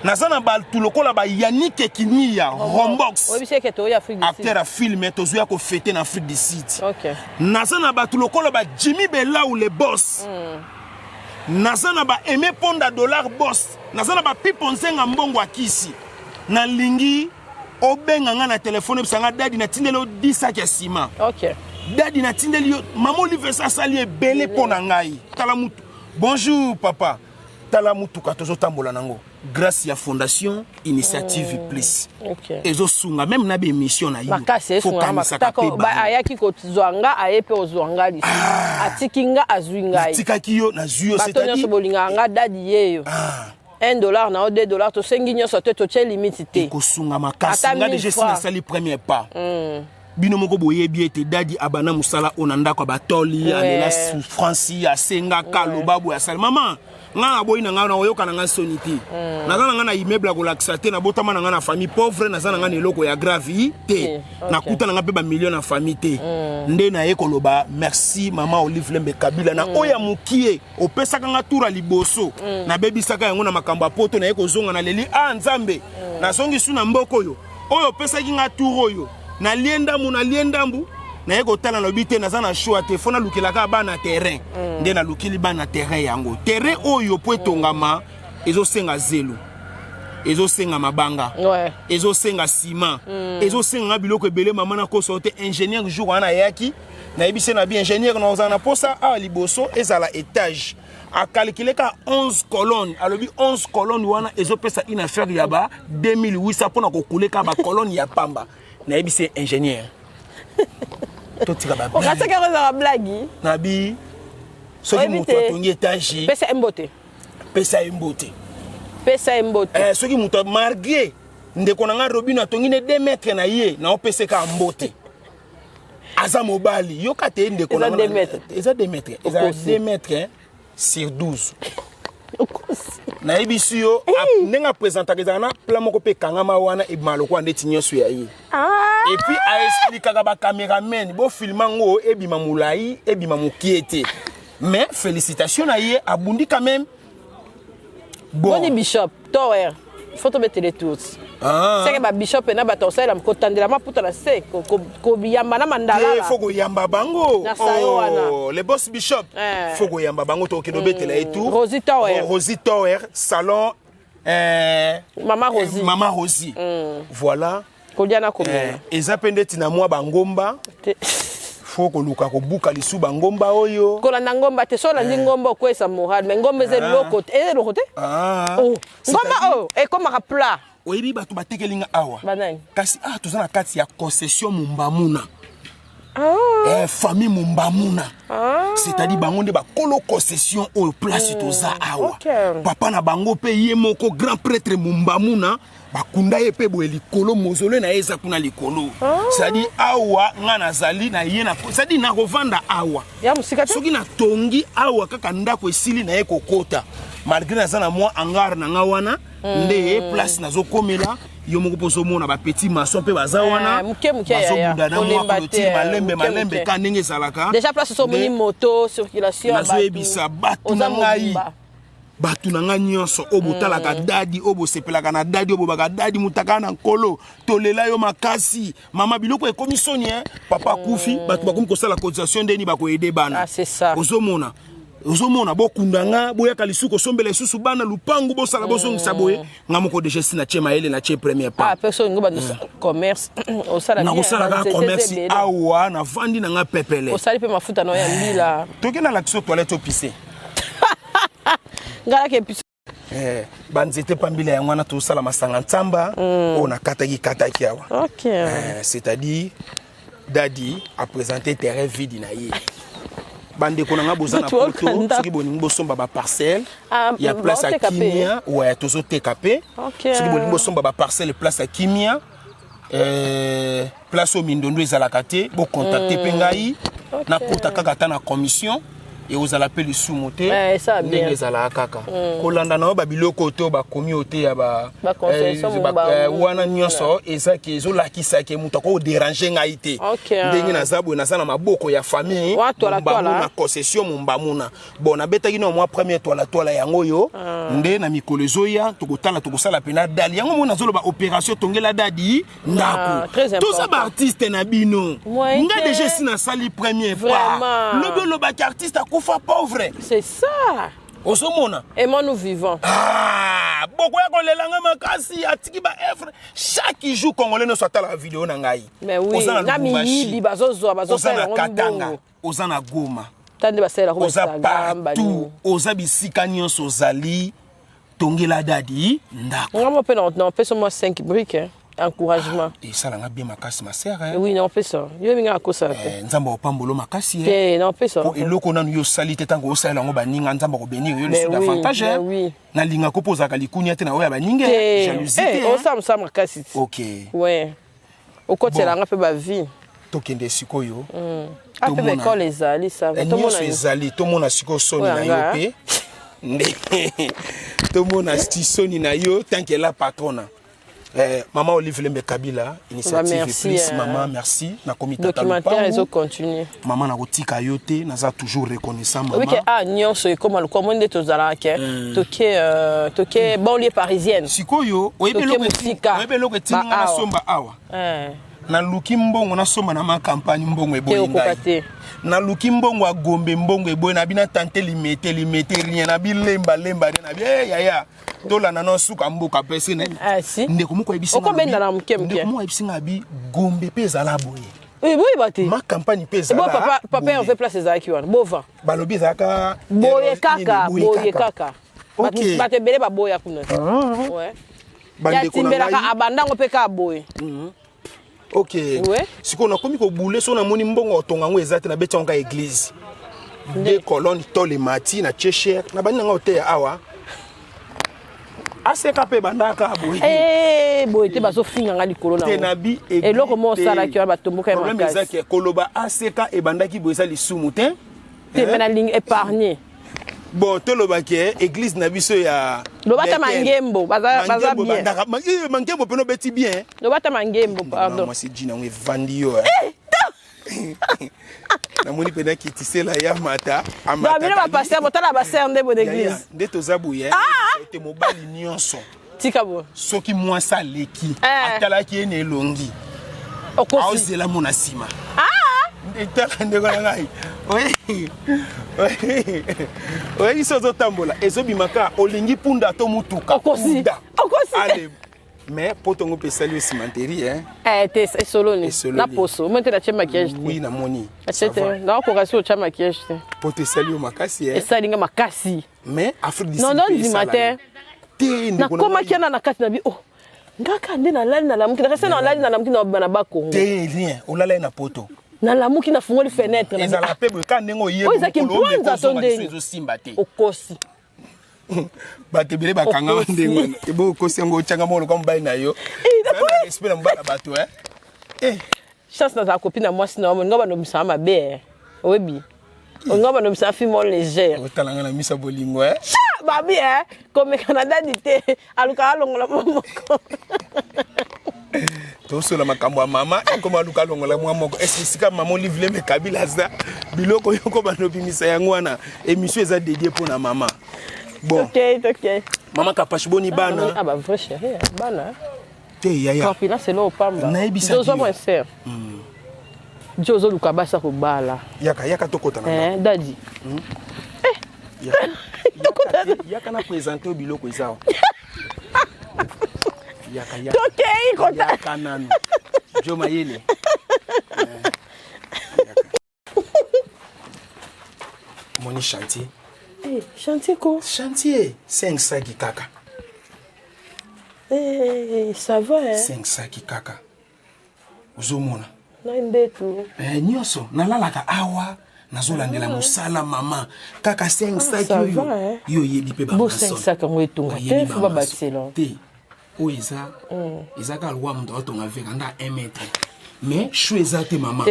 Naza na bato lokola ba Yannick Ekiniya, Rombox. Oyebisi eke toya Afrique du Sud. Acteur ya film tozoya ko fêter na Afrique du Sud. Ok. Naza na bato lokola ba Jimmy Belau le boss. Naza na ba Aimé Ponda dollar boss. Naza na ba Pipo Nzenga mbongo akisi. Nalingi obenga nga na telefone oyebisa nga dadi natindeli yo 10 sac ya ciment. Ok. Dadi natindeli yo mama Olive asali ebele mpo na ngai. Tala mutu. Bonjour papa. Tala mutuka tozotambola nango grâce ya fondation initiative plus. Ok. Ezosunga même na ba émission na yo. Makasi esunga Fokanisaka makasi. pe bango. Ayaki kozwa nga aye pe kozwa nga lisusu. Atiki nga azwi ngai. Natikaki yo nazwi yo Bato c'est-à-dire nyonso bolingaka nga dadi yeyo. $1 na $2 tosengi nyonso te totie limite te. Ekosunga makasi. Ata Nga mille déjà si fois. nasali premier pas. Bino moko boyebi ete dadi abana mosala oyo na ndako ya batoli, alela souffrance, asengaka, aloba boye, asali. Mama, nga naboyi na nga, nakoyoka na nga soni te. Naza na nga na immeuble ya kolakisa te, nabotama na nga na famille pauvre, naza na nga na eloko ya grave te. Nakuta na nga mpe ba million na famille te. Nde naye koloba merci mama Olive Lembe Kabila na oyo ya mokie opesaka nga tour ya liboso. Nabebisaka yango na makambo ya poto, naye kozonga na leli ah Nzambe. Nazongi su na mboka oyo. Oyo opesaki nga tour oyo. Nalie ndambu, nalie ndambu. Naye kotala lobi te, naza na choix te, fo nalukelaka bana terrain. Nde nalukili bana terrain yango. Terrain oyo po etongama ezosenga zelo. Ezosenga mabanga. Ezosenga ciment. Ezosenga nga biloko ebele mama na koso te ingénieur jour wana ayaki. Nayebisi na bi ingénieur na ozala na posa awa liboso ezala étage. A calculer ka 11 colonnes. Alobi 11 colonnes wana ezopesa une affaire ya ba 2800 pona kokule ka ba colonnes ya pamba. Nayebisi ingénieur. Totika ba blague. Okataka yango ezala blague. Nabi soki Oyebi moto te. atongi étage. Pesa ye mbote. Pesa ye mbote. Pesa ye mbote. Soki moto malgré ndeko na nga Robino atongi ne 2 mètres na ye, na opesa ka mbote. Aza mobali, yoka te ndeko na Eza nga 2 mètres. Eza 2 mètres. Eza Okosi. 2 mètres, hein. sur 12. Nayebisi yo ndenge apresentaka, ezalaka na plan moko mpe ekangama wana, ebima lokola ndeti nyonso ya ye. Et puis aexplikaka bacameraman: bofilma yango, ebima molai, ebima mokie te. Mais félicitation na ye, abundi quand même. Bon, boni bishop tower, faut tobetele tous. Seke babishop na bato osalela kotandela maputa na se, koyamba na mandalala. Faut koyamba bango. Na sayo wana. Le boss bishop. Faut koyamba bango, tokende obetela ye tout. Rosie Tower. Rosie Tower salon. Mama Rosie. Mama Rosie, voilà. Kolia na komela. Eza mpe ndeti na mwa bangomba, faut koluka kobuka lisu bangomba oyo. Kolanda ngomba te. So olandi ngomba, okwesa moral. Mais ngomba eza eloko te, eza eloko te. Oh, ngomba oyo ekomaka plat. Oyebi bato batekeli nga awa. Banani? Kasi awa toza na kati ya concession Mumbamuna. Famille Mumbamuna, c'est-à-dire bango nde bakolo concession oyo, place toza awa. Papa na bango mpe ye moko grand prêtre Mumbamuna, bakunda ye mpe boye likolo, mausolée na ye eza kuna likolo. C'est-à-dire awa nga nazali na ye na, c'est-à-dire nakovanda awa. Ya mosika te. Soki natongi awa kaka, ndako esili, na ye kokota, malgré naza na mwa hangar na nga wana nde place nazokomela. Yo moko mpo ozomona bapetit maçon mpe baza wana. Moke moke, yaya. Bazobunda na mwa Kolemba te, clôture, malembe moke malembe. moke. Ka ndenge ezalaka. Déjà place so omoni moto, circulation ya bato. Nazoyebisa bato Oza na ngai, mobimba. bato na ngai nyonso oyo botalaka dadi, oyo bosepelaka na dadi, oyo bobaka dadi mutaka na nkolo, tolela yo makasi. Mama, biloko ekomi soni e papa akufi, bato bakomi kosala cotisation ndeni bakoyede bana. Ah, c'est ça. Ozomona, ozomona, bokunda nga, boyaka lisusu kosombela lisusu bana lupangu, bosala, bozongisa boye. Nga moko déjà si natie mayele, natie premier pas. Ah, mpe so olingi bando commerce, osala bien. Nakosala kaka banzete commerce. ebele. Awa navandi na nga pepele. Osali mpe mafuta na yo ya mbila. Toki nalakisa toilette opise. Ngai nake pise. Banzete pambila yango wana, tosala masanga ntsamba oyo nakataki kataki awa. C'est-à-dire dadi aprésente terrain vide na ye. Bandeko na nga boza na Bato poto, okanda. soki bolingi bosomba baparcelle Ah, ya place ya baoteka pe? kimia, ouais, tozoteka mpe. Soki bolingi bosomba baparcelle, place ya kimia, place oyo mindondo ezalaka te, bocontacte mpe ngai. Nakota kaka ata na commission, ekozala mpe lisumu te. Eh, esa bien. Ndenge ezalaka kaka, kolanda na yo babiloko te oyo bakomi oyo te ya ba Baconcession, Mumba, wana nyonso ezaki ezolakisaki moto akodéranger ngai te. Ndenge naza boye, naza na maboko ya famille Wa twala, twala. Mumbamuna, concession Mumbamuna. Bon, nabetaki na mwa premier twala-twala yango oyo nde na mikolo ezoya, tokotala, tokosala mpena dali yango. Mo nazoloba opération tongela dadi ndako. Très important. Toza baartiste na bino. Moyen Nga te. déjà esi nasali premier pas. Vraiment. Lobi olobaki artiste akufa pauvre. C'est ça. Ozomona. Aimons-nous vivants. Ah, bokoya kolela nga makasi, atiki baœuvre. Chaque jour congolais nyonso atalaka video na ngai. Mais oui, Oza na na Lubumbashi, miyibi bazozwa, oza bazosalela na yango Katanga, mbongo. Oza na Goma, Ta nde basalelako oza Instagram. partout, oza bisika nyonso ozali, tongela dadi ndako. Nga mo mpe na opesa mwa 5 brique, hein. Encouragement. Esalanga bien makasi, ma sœur, hein. Oui, na opesa yo minga akosala te. Nzambe akopambola makasi, eh. Te, na opesa. Po eloko nanu yo osali te, ntango osalela yango baninga, nzambe akobénir yo Mais lisusu oui, davantage, mais eh. oui. Nalingako mpo ozalaka likunia te na oyo ya baninga, Te. jalousie Eh, te, hein. osala mosala makasi ti. Ouais, okotela Bon. nga mpe bavie. Tokende sikoyo. Ah, mpe Tomona. baekole ezali, ça va. Nyonso Tomona. ezali. Tomona sikoyo soni Oyo na yo yanga. mpe nde tomona sti soni na yo tant que la patrona. Mama Olive Lembe Kabila, initiative Bah, merci, plus. Mama, merci, nakomi tata Documentaire lupangu. ezocontinue. Mama, nakotika yo te, naza toujours reconnaissant, mama. Oyebi ke a nyonso ekóma lokwa moi nde tozalaka ke toke banlieue parisienne. Sikoyo oyebi Toke eloko mosika. oyebi eloko etindi nga Ba awa. nasomba awa? Eh, Naluki mbongo nasomba na makampagne, mbongo te eboyi okoka ngai. te. Naluki mbongo ya Gombe, mbongo eboyi. Nabi na tante Limete, Limete rien. Nabi lemba lemba te, nabi e yaya, tolanda na suka mboka pese na Ah, si. ndeko moko ayebisi nga. Okobenda na moke moke. Ndeko moko ayebisi nga, abi Gombe mpe ezala boye. Eh, boyeba te. Ma campagne mpe Bo ezala papa, papa boye. Hervé, place ezalaki wana bova. Balobi ezalaka Boye kaka, nini, boye kaka. Bato ebele baboya kuna. Ouais. Bandeko na Yatimbelaka ngai. Abandango mpe kaka boye. Ok. Sikoyo nakomi kobule so namoni mbongo otonga yango eza te, nabeti yango ka église, deux colonne, tole emati na tie cher na bandi nanga oteya awa, aseka mpe bandaka boye. Eh, boye te, bazofinga nga likolo te. nango. Nabi Eloko mo osalaki wana, batomboka ya problème eza makasi. ke koloba aseka ebandaki boye eza lisumu te. Te, me nalingi épargne. Bon, toloba ke église na biso ya Loba ata mangembo, baza bien. Eh, mangembo peno beti bien. Loba ata mangembo, pardon. Mwasi jina ngo evandi yo. Eh. Namoni pena kitisela ya mata. Amata. Bino ba pasteur botala ba sœur nde bo d'église. Nde toza boye. Ah! Te mobali nyonso. Tika bo. Soki mwasi aleki, eh. atalaki ye na elongi. Aozela mo na nsima. Ah! Tala ndeko na ngai. Oyebi so ozotambola ezobima kaka olingi punda to mutuka. Okosi. Okosi. Ale. Mais poto ngo mpe esali yo cimenterie hein. Eh te esololi. Na poso. Omoni te natie maquillage te. Oui namoni. Atie te. Nakokoka si otya maquillage te. Poto esali yo makasi hein. Esali nga makasi. Mais Afrique du Sud. Non non ndima te. Te nakomaki yana na kati na bi oh ngaka nde nalali nalamuki nakasi nalali nalamuki na na bakongo. Te rien olala na poto. Nalamuki nafungoli fenêtre. Ezala pe boye ka ndenge oyebi. Oyo ezaki mpwanza to ndenge. Ezosimba te. Okosi. Bato ebele bakangama ndenge wana ebo okosi yango otyanga moko lokola mobali na yo respect na mobali na bato eh. Chance nazala copine na mwasi na yo moninga banomisaka mabe eh. Oyebi olinga banomisaka fille moko légère otalanga na miso ya bolingo eh. Babi eh, komeka na dadi te alukaka alongola mwa moko. Tosola makambo ya mama ekoma aluka alongola mwa moko. Est esika mama Olive Lembe Kabila aza biloko yoko banobimisa yango wana émission eza dédié mpo na mama. Bon. Okay, okay. Mama Kapash boni bana. Ah ba vrai chérie, bana. Te yaya. Corpulence c'est pamba. Nayebisa Zozo moi sœur. Jo ozoluka basi ya kobala. Yaka yaka tokota na. Eh, daddy. Eh. Yaka. Tokota. Yaka na présenter biloko eza. Yaka yaka. Tokei kota. Yaka nanu. Jo mayele. Moni chantier. Eh, chantier ko? Chantier, 5 saki kaka. Eh, ça va hein? 5 saki kaka. Ozomona. Na ndetu. Eh, nyonso nalalaka awa nazolandela mosala mama kaka 5 saki oyo yo oyebi mpe ba 5 saki yango etonga te fo babakisela te. Oyo eza eza kaka lokola moto atonga veranda 1 mètre mais chou eza te mama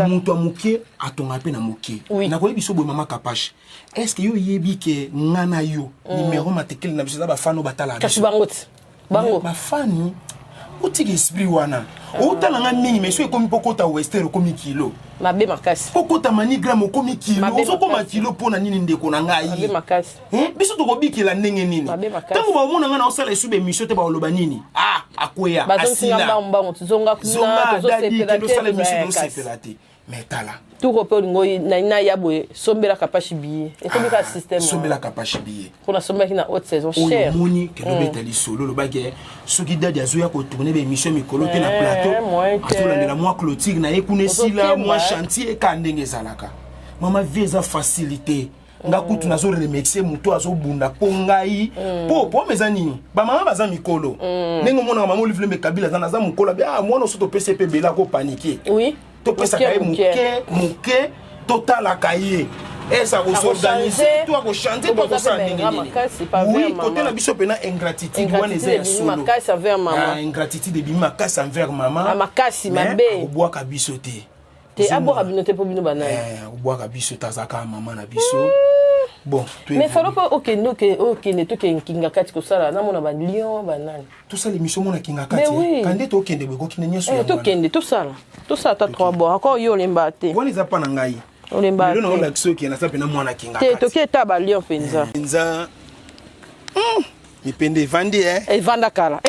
moto ya moke atonga mpe na moke. Nakoyebi biso boye mama Kapash, est ce que yo oyebi ke nga na yo numéro matekele na biso eza bafani oyo batalaka kasi bango ti bango bafani otika esprit wana otala nga mingi mais so ekomi mpo kota wester okomi kilo mabe makasi mpo kota manigram okomi kilo ozokoma kilo mpo na nini ndeko na ngai mabe makasi Biso tokobikela ndenge nini ntango baomona ngai naosala esu baémission te baoloba nini ah akweya asila zonga dadi kende osala émission tozosepela te mais tala toko mpe olingo na ya boye sombela Kapashi billet ekomi kaka système sombela Kapashi billet mpo nasombelaki na haute saison cher oyo omoni kende obeta lisolo olobaki soki dadi azoya kotourne baémission mikolo te na plateau azolandela mwa clôture na ye kuna esila mwa chantier ka ndenge ezalaka mama vie eza facilité nga kutu nazo remercier moto azobunda mpo ngai mpo pome eza nini bamama baza mikolo ndenge omonaka mama Olive Lembe Kabila aza naza mokolo abi ah mwana oso topesi ye mpe ebele akopanike topesaka ye moke moke totalaka ye ese akosorganize to akochange to akosala ndenge nini oui kote na biso mpena ingratitude wana eza ya solo ingratitude ebimi makasi envers mama makasi mabe akobwaka biso te te abwaka bino te mpo bino banani obwaka biso te azalaka mama na biso bon mais falo mpo okende okende tokende kinga kati kosala namona ba lion banani tosala émission mona kinga kati kande tokende boye kokende nyonso tokende tosala tosala ta trois bord encore yo olemba te wana eza mpa na ngai olemba lelo naolakisa okende naza mpena mwana kinga te toki eta ba lion mpenza mpenza mipende evandi evanda kala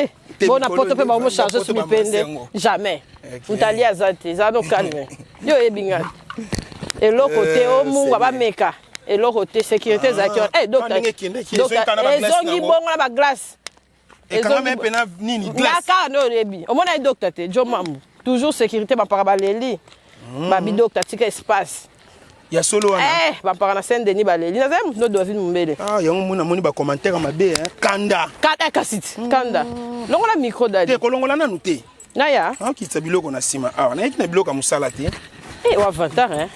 bona poto mpe bango charge su mipende jamais mutali aza te eza no calme yo oyebi nga eloko te o mungu abameka eloko te sécurité ezalaki wana ezongi bongo na baglace kaka nde oyebi omona ye docteur te jo mambu toujours sécurité bampaka baleli babi docteur tika espace ya solo wana eh bampaka na Saint Denis baleli nazali motu no David Mumbele ah yango mona moni ba commentaire mabe hein kanda kanda kasi kanda longola micro dadi te kolongola nanu te naya akitisa biloko na nsima awa nayaki na biloko ya mosala te eh wa vantar hein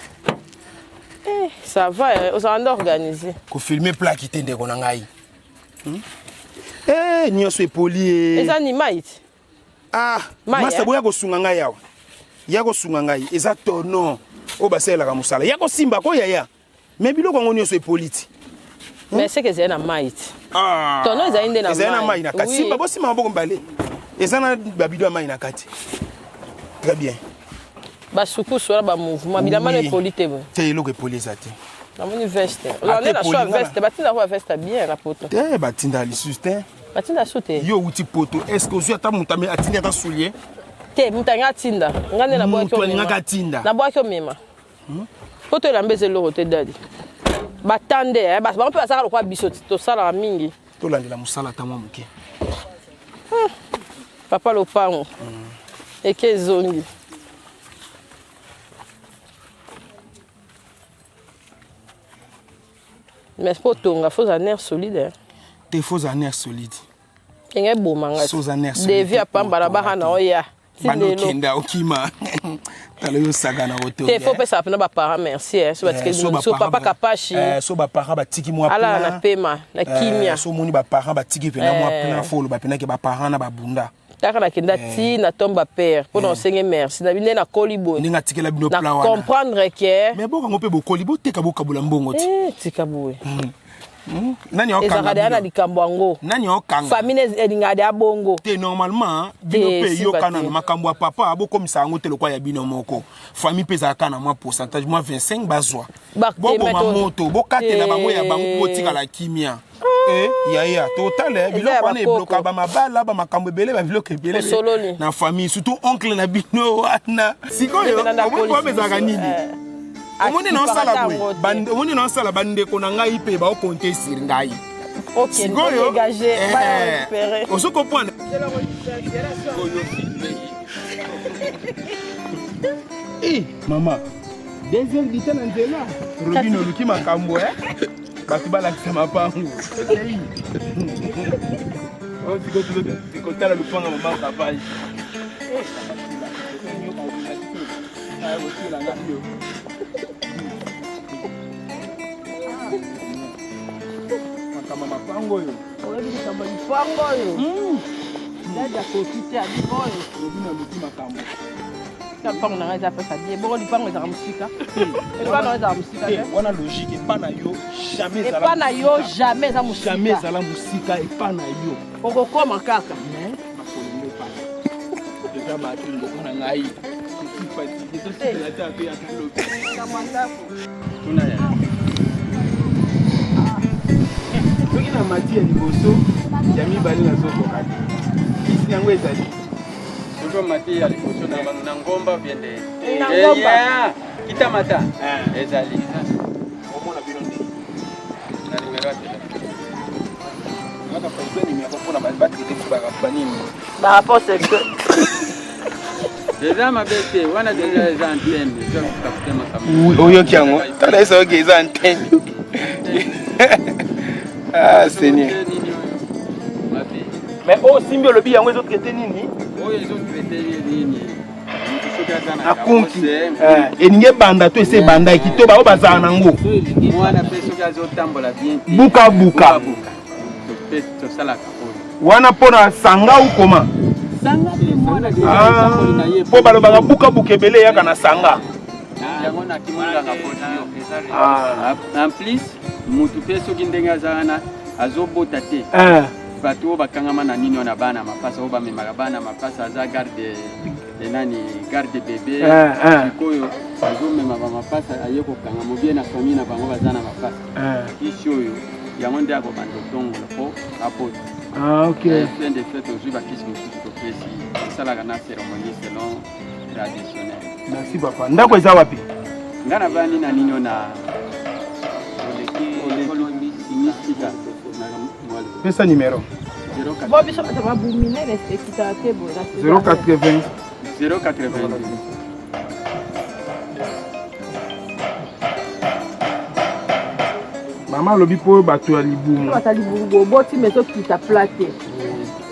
eh ça va hein ozala nde organisé kofilme plaque te ndeko na ngai eh nyonso epoli e eza ni mai ti ah masta boya kosunga ngai awa ya kosunga ngai eza tono oyo basalelaka mosala ya kosimba ko yaya me biloko yango nyonso epoli ti. Mais seke ezali na mai ti. Ah. Tono ezali nde na mai. Ezali na mai na kati. Simba bosimba maboko mibale. Eza na babido ya mai na kati. Très bien. Basukusu wana ba mouvement bilamba no epoli te boye. Te eloko epoli eza te. Namoni veste. Ozala na choix veste, batinda ko veste bien na poto. Te batinda lisusu te. Batinda su te. Yo outi poto, est-ce que ozwi ata moto atindi ata soulier? Te, moto alingi atinda. Nga nde nabwaki omema. Moto alingaka atinda. Nabwaki omema. Hmm? Poto elamba eza eloko te dadi. Batande, eh, bango mpe bazalaka lokola biso tosalaka mingi. Tolandela mosala ata mwa moke. Hmm. Papa lopango. Hmm. Eke ezongi. Mais mpo otonga faut ozala nerf solide. Hein? Te faut ozala nerf solide. Enge eboma ngai. So oza nerf solide. Devi apamba na baka na oya. Banda okenda okima. Tala yo osakana kotonga. Te faut opesa mpena ba parents merci eh. So batikeli bino so papa Kapashi. Eh, so ba parents batiki mwa plan. Alala na pema na kimia. So omoni ba parents batiki mpena mwa plan faut oloba mpena ke ba parents na babunda. Taka nakenda eh. ti na tomba père mpo na osenge merci na bino nde nakoli boye ndenge atikela bino plan wana comprendre ke mais bokango mpe bokoli boteka bokabola mbongo ti eh, tika boye hmm. Hmm? Nani okanga ezalaka deya na likambo yango nani okanga famille elingaka deya bongo te normalement bino mpe yoka nano makambo ya papa bokomisa yango te lokola ya bino moko famille mpe ezalaka na mwa pourcentage mwa 25 bazwa boboma moto bokatela bango ya bango mpo botikala kimia Eh, yaya totala eh, biloko wana ebloka bamabala bamakambo ebele babiloko ebele na famille surtout oncle na bino wana sikoyo omoni problème ezalaka nini eh. omoni naosala boye omoni naosala bandeko na ngai mpe baokonte sur ngai sikoyo eh, ozo comprendre mama deuxième dita na nzela robino oluki makambo eh? bato balakisa mapangu okei oyo sikoyo tokotala lupanga mama kapage makambo mapango oyo oyebi likambo lipango oyo dadi akoki te abi oyo lobi naluki makambo Lipango na ngai eza pesa bien. Bongo lipango ezalaka mosika. Epa na yo ezalaka mosika te. Wana logique epa na yo jamais ezala. Epa na yo jamais eza mosika. Jamais ezala mosika epa na yo. Okokoma kaka. Mais makolo nde epa. Eza bato ndeko na ngai. Je suis fatigué. Tosukela te ape ya kalobi. Tuna ya. Soki na mati ya liboso ya mibale nazokoka te. Kisi yango ezali. Soki omati ya liboso na ngomba bien de. Na ngomba. Eh, kita mata. Eh. Ezali. Omona bino ndenge. Na numero ya telefone. Ngaka président numéro mpona batraite biso banini. Ba rapport sexuel. Eza mabe te wana deja eza antenne eza kokapte makambo. Oyoki yango tala esa oyoki eza antenne. Ah Seigneur. Mais oyo osimbi olobi yango ezo traite nini? Oyo ezo traite nini? Na kunki eh, elingi ebanda to esi ebandaki to baoyo bazala nango mwana mpe soki azotambola bien te buka buka tosalaka oyo wana mpo na sanga ou koma mpo ah, balobaka buka buka ebele eyaka na sanga yango na kimonganga ah. en plus mutu mpe soki ndenge aza wana azobota te eh. bato oyo bakangama na nini na bana mapasa oyo bamemaka bana mapasa aza garde enani garde bebe eh, eh. sikoyo azomema bamapasa aye kokanga mobie na famille na bango baza na mapasa kisi oyo yango nde akobanda otongola mpo abota ah, okay. fin de fait ozwi bakisi mosusu topesi esalaka na cérémonie selon traditionnel. Merci papa. Ndako eza wapi? Nga na vandi na nino na misika. Pesa numero. Bon biso bato mabu minene ekitaka te boye. 080 080 Mama alobi mpo bato ya libumu. Bato ya libumu boboti mais ezokita plat te.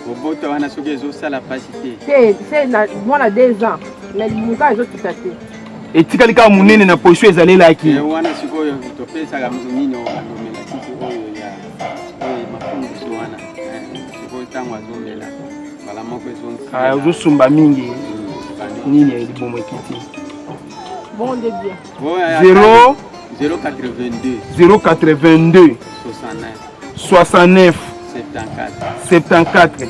Kobota wana soki ezosala mpasi te. Te, se na mwana 2 ans mais libumu kaka ezokita te. Etikali kaka monene na position ezalelaki. Eh, wana sikoyo topesaka moto nini alomela kisi oyo ya oyo mafungusu wana eh, sikoyo ntango azomela mbala moko ezongisi. Ah, ozosumba mingi nini ya libumu ekiti. Bon nde bien. 0. 082 082 69 69 74 74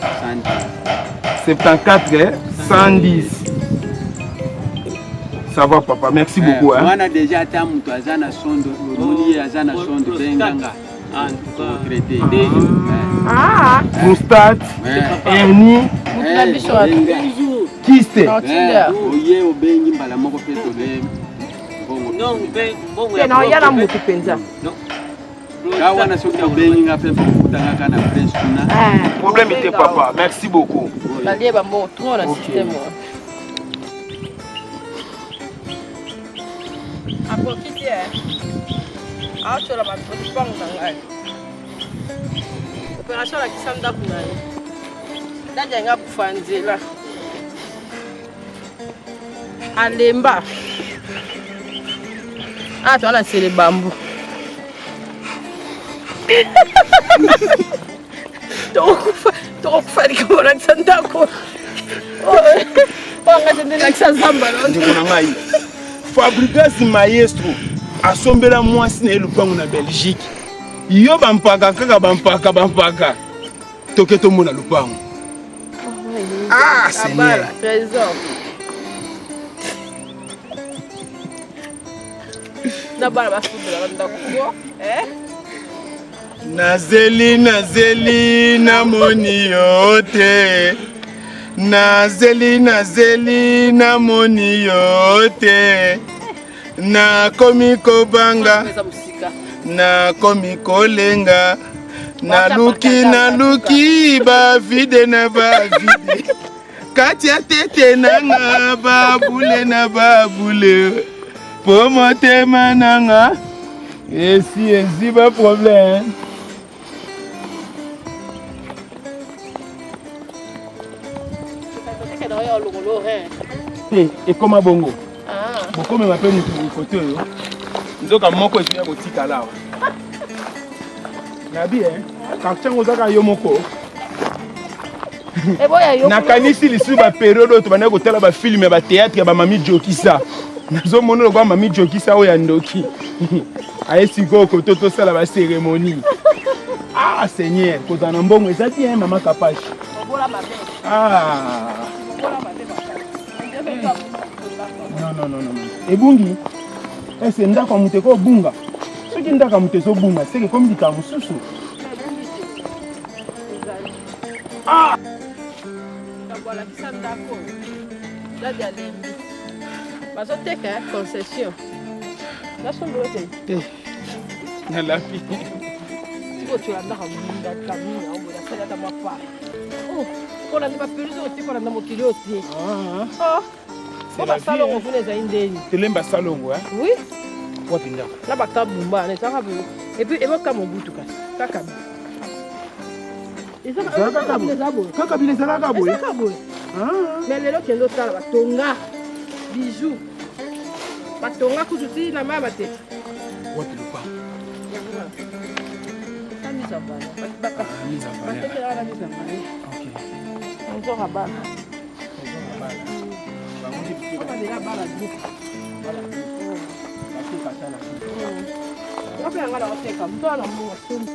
110 74 110 ça va papa merci beaucoup hein. wana deja ata moto aza na sondo omoni ye aza na sondo benganga tokotraite Ah, prostate hernie mutu na biso wapi? kyste Na Tinder. oye obengi mbala moko mpe tobe mbongo Te na oya na mutu mpenza. ka wana soki obengi nga mpe bokutangaka na presse kuna problème te papa merci beaucoup Balie bambongo trop na système wana. Akoki te eh. Aotyola lopango na ngai. Opération alakisa ndako na ye. Dadi yango akufa nzela. Alemba. Ah, toza na nsele bambu. Tokokufa, tokokufa likambo olakisa ndako. Oyo ngai nde nakisa zamba na ndeko na ngai fabrigas maestro asombela mwasi na ye lupango na belgique yo bampaka kaka bampaka bampaka toke tomona lupango ah seigneur Abala, trésor. Na bana bafumbelaka ndako ko eh? Nazeli nazeli namoni yo te nazeli nazeli namoni yo te nakomi kobanga Eza mosika. nakomi kolenga naluki naluki bavide na bavide kati ya tete nanga babule na babule po motema nanga esi ezi baproblème Tokende oyo lokolo hein. te ekoma bongo Ah. bokomema mpe motu kote oyo nzoka moko ezoya kotikala awa nabi e quartier yango ozaka yo moko Eboya yo. nakanisi lisusu baperiode oyo tobandaki kotala bafilme ya bateatre ya bamami jokisa nazomona lokola mami jokisa oyo ya ndoki aye sikoyo koto tosala baceremonie ah seigneur kozala na mbongo eza bien mama kapashi Obola mabe. ah. Obola mabe makasi. Non, non, non, non. Ebungi. Ese ndako ya moto ekobunga. Soki ndako ya moto ezobunga, seke ekomi likambo mosusu. Alakisa ndako. Dadi alembi. Bazoteka eh, concession. Nasombolo te. Te. Nalapi. Sikoyo tolandaka mwinda kamina oboye asali ata mwa pa. Oh, kolanda bapeluze oyo te kolanda mokili oyo te. Ah, Oh, po basalongo kuna ezali ndeni. Telemba salongo, hein? Oui, Wapi ndako? na bakabumba wana ezalaka boye. Et puis eboka mobutu kasi kaka boye. Ezalaka boye. Eza boye. Kaka bino ezalaka boye. Ezalaka boye. Ah. Mais lelo kende otala batonga bijou batonga kutu ti na maya matete. Wapi lopango? Yango wana. Eza mise en valeur. Ah, mise en valeur. Batekelaka na mise en valeur. Ok. Nzoka bana. Bango nde biteka. Oyo bana groupe. Bala. Bateka ata na Wapi yanga na oteka moto wana mbongo sombi.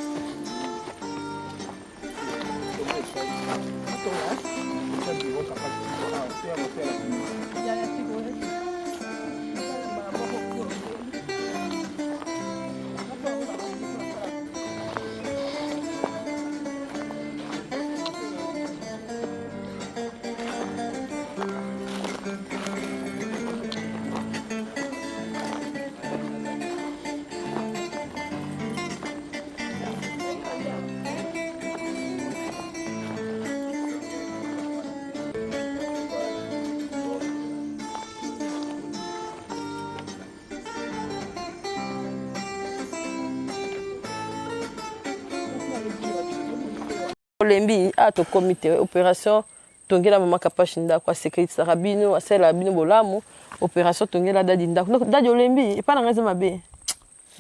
Olembi a tokomi te opération tongela mama kapashi ndako asekelisaka bino asalelaka bino bolamu opération tongela dadi ndako dadi olembi epai na ngai eza mabe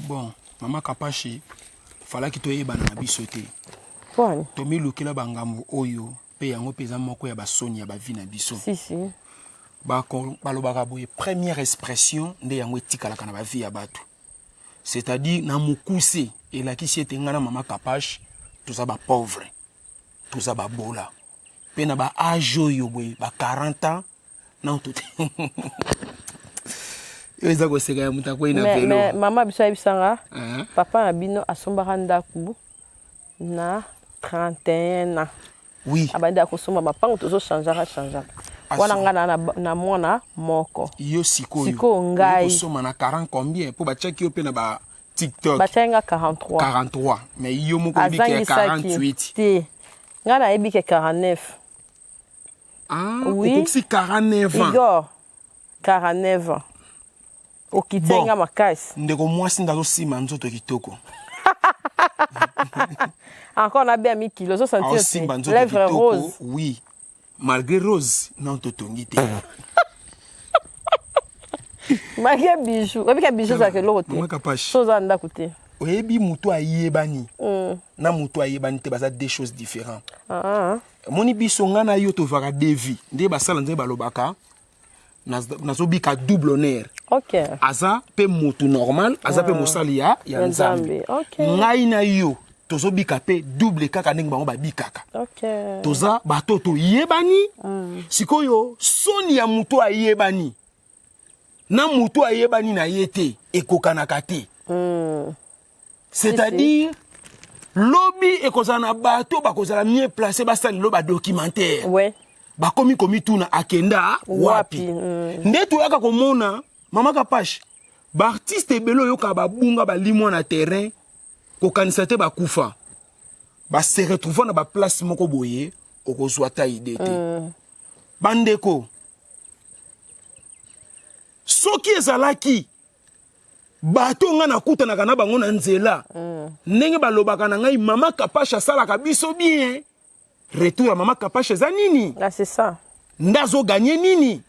Bon, mama Kapashi, falaki toyebana na biso te. pwani Tomilukela bangambo oyo mpe yango mpe eza moko ya basoni ya bavi na biso. si si Balobaka boye première expression nde yango etikalaka na bavi ya bato. C'est-à-dire na mokuse elakisi ete ngai na mama Kapash toza ba pauvre, toza babola mpe na ba age oyo boye ba 40 ans nano to oyo eza koseka ya moto akwei na Mais, velo. mais mama biso ayebisanga Hein? papa na bino asombaka ndako na 31 ans. Oui. Abandi akosomba mapango, tozochangeaka changeaka. Wana nga na mwana moko. Yo sikoyo. Sikoyo ngai. Okosomba na 40 combien? Mpo batiaki yo mpe na ba TikTok. Batiaki nga 43. 43. Mais yo moko oyebi ke ya Azangisaki 48. te. Nga nayebi ke 49. Ah, Oui. okokisi 49 ans. Igor, 49 ans. Okiti Bon. nga makasi. Ndeko mwasi nde azosima nzoto kitoko. Encore na bien mikili, ozosentir Aosimba te. nzoto Lèvre kitoko. rose. Oui. Malgré rose, non totongi te. Malgré bijou. Oyebi ke bijou ezalaka eloko te. Mama Kapash. So oza na ndako te. Oyebi moto ayebani na moto ayebani te, baza deux choses différentes. Ah, Omoni biso nga na yo tovaka devi nde basala nzambe balobaka nazobika double honneur. Aza mpe motu normal, aza mpe mosali ya Ya Nzambe. Nzambe, ok. Ngai na yo tozobika mpe double kaka ndenge bango babikaka. Toza bato toyebani. Sikoyo soni ya moto ayebani na moto ayebani na ye te ekokanaka te. C'est-à-dire lobi ekozala na bato bakozala mieux placé basala lelo badocumentaire. Bakomi komituna akenda wapi. Wapi. Nde toyaka komona mama Kapash, baartiste ebele oyoka babunga balimwa na terrain, kokanisa te bakufa, base retrouva na baplace moko boye, okozwa ta ide te. Bandeko, soki ezalaki bato nga nakutanaka na bango na nzela, ndenge balobaka na ngai mama Kapash asalaka biso bien, retour ya mama Kapash eza nini? Ah, c'est ça. Nde azoganye nini,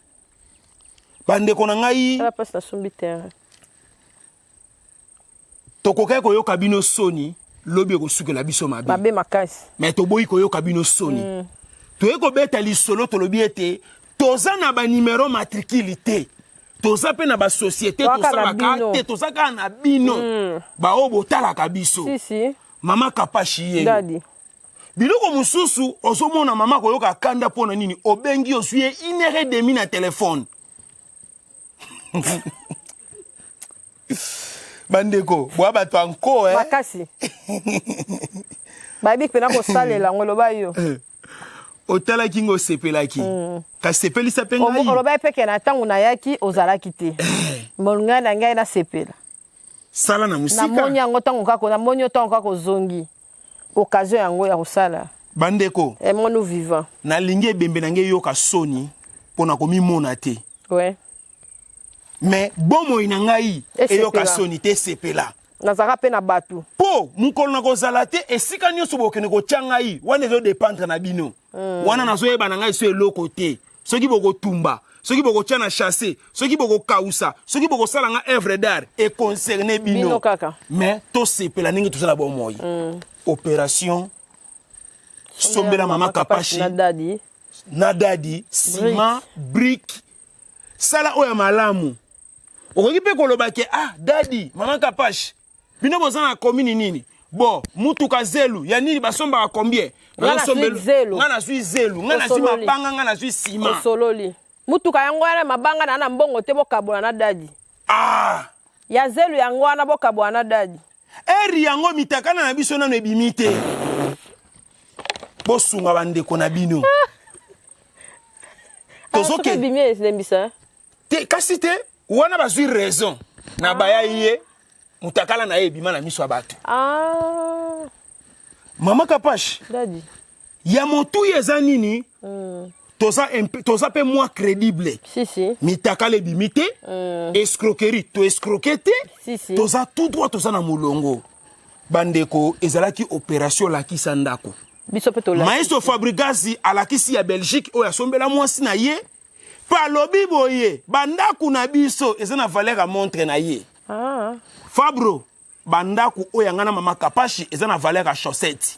bandeko na ngai? Tala place nasombi terrain. Tokokaki koyoka bino soni, lobi ekosukela biso mabe. Mabe makasi. Mais toboyi koyoka bino soni. Toye kobeta lisolo, tolobi ete toza na banimero matricule te, toza mpe na basociété Toza kaka na tosalaka bino. te, toza kaka na bino baoyo botalaka biso. Si si. Mama Kapashi ye. Dadi. Biloko mosusu ozomona mama koyoka kanda mpo na nini? Obengi, ozwi ye une heure et demi na telefone. Bandeko boya bato anko, eh? Makasi. Bayebi mpena kosalela yango, eloba yo. Otalaki ngo, osepelaki, kasi sepelisa mpe ngai. Oloba mpe ke na ntango nayaki ozalaki te. Ngai na ngai nasepela. Sala na Namoni mosika. yango ntango kaka namoni yo, ntango kaka ozongi, occasion yango ya kosala. Bandeko, Aimons-nous vivant. Nalingi ebembe na ngai eyoka soni mpo na komimona te. Mais bomoi na ngai Esepela. eyoka soni te, esepela. Nazalaka mpe na bato. Mpo mokolo na kozala te, esika nyonso bokende kotya ngai wana ezodépendre na bino. Wana nazoyeba na ngai so eloko te. Soki bokotumba, soki bokotya na chasse, soki bokokausa, soki bokosala nga œuvre d'art, econcerne bino. Bino kaka. Mais tosepela ndenge tozala bomoi. Opération sombela mama Kapashi na dadi na dadi ciment, brique. Sala oyo ya malamu. Okoki mpe koloba ke ah, dadi, mama Kapashi, bino boza na commune nini? Bo mutuka zelu ya nini basombaka combien? Nga nazwi zelo. Nga nazwi zelu, nga nazwi Osololi. mabanga, nga nazwi ciment. Osololi mutuka yango wana, mabanga na mbongo te, bokabola na dadi. Ah. Ya zelu yango wana, bokabola na dadi. Eri yango mitakana na biso nano ebimi te. Bosunga bandeko na bino. Ah, soki Tozoke ebimi elembisa. Te, kasi te wana bazwi raison na baya ye mutakala na ye ebima na miso ya bato. Ah. Mama Kapash, Dadi. Ya motuya eza nini? Toza mpe mwa crédible. Si si. Mitakala ebimi te, escroquerie to escroquer te. Si, si. Toza tout droit, toza na molongo. Bandeko, ezalaki opération lakisa ndako. Biso mpe tolakisi. Maestro Fabrigasi alakisi ya Belgique oyo asombela mwasi na ye mpe alobi boye bandako na biso eza na valeur ya montre na ye. Ah. Fabro, bandako oyo ya ngai na mama Kapashi eza na valeur ya chaussette.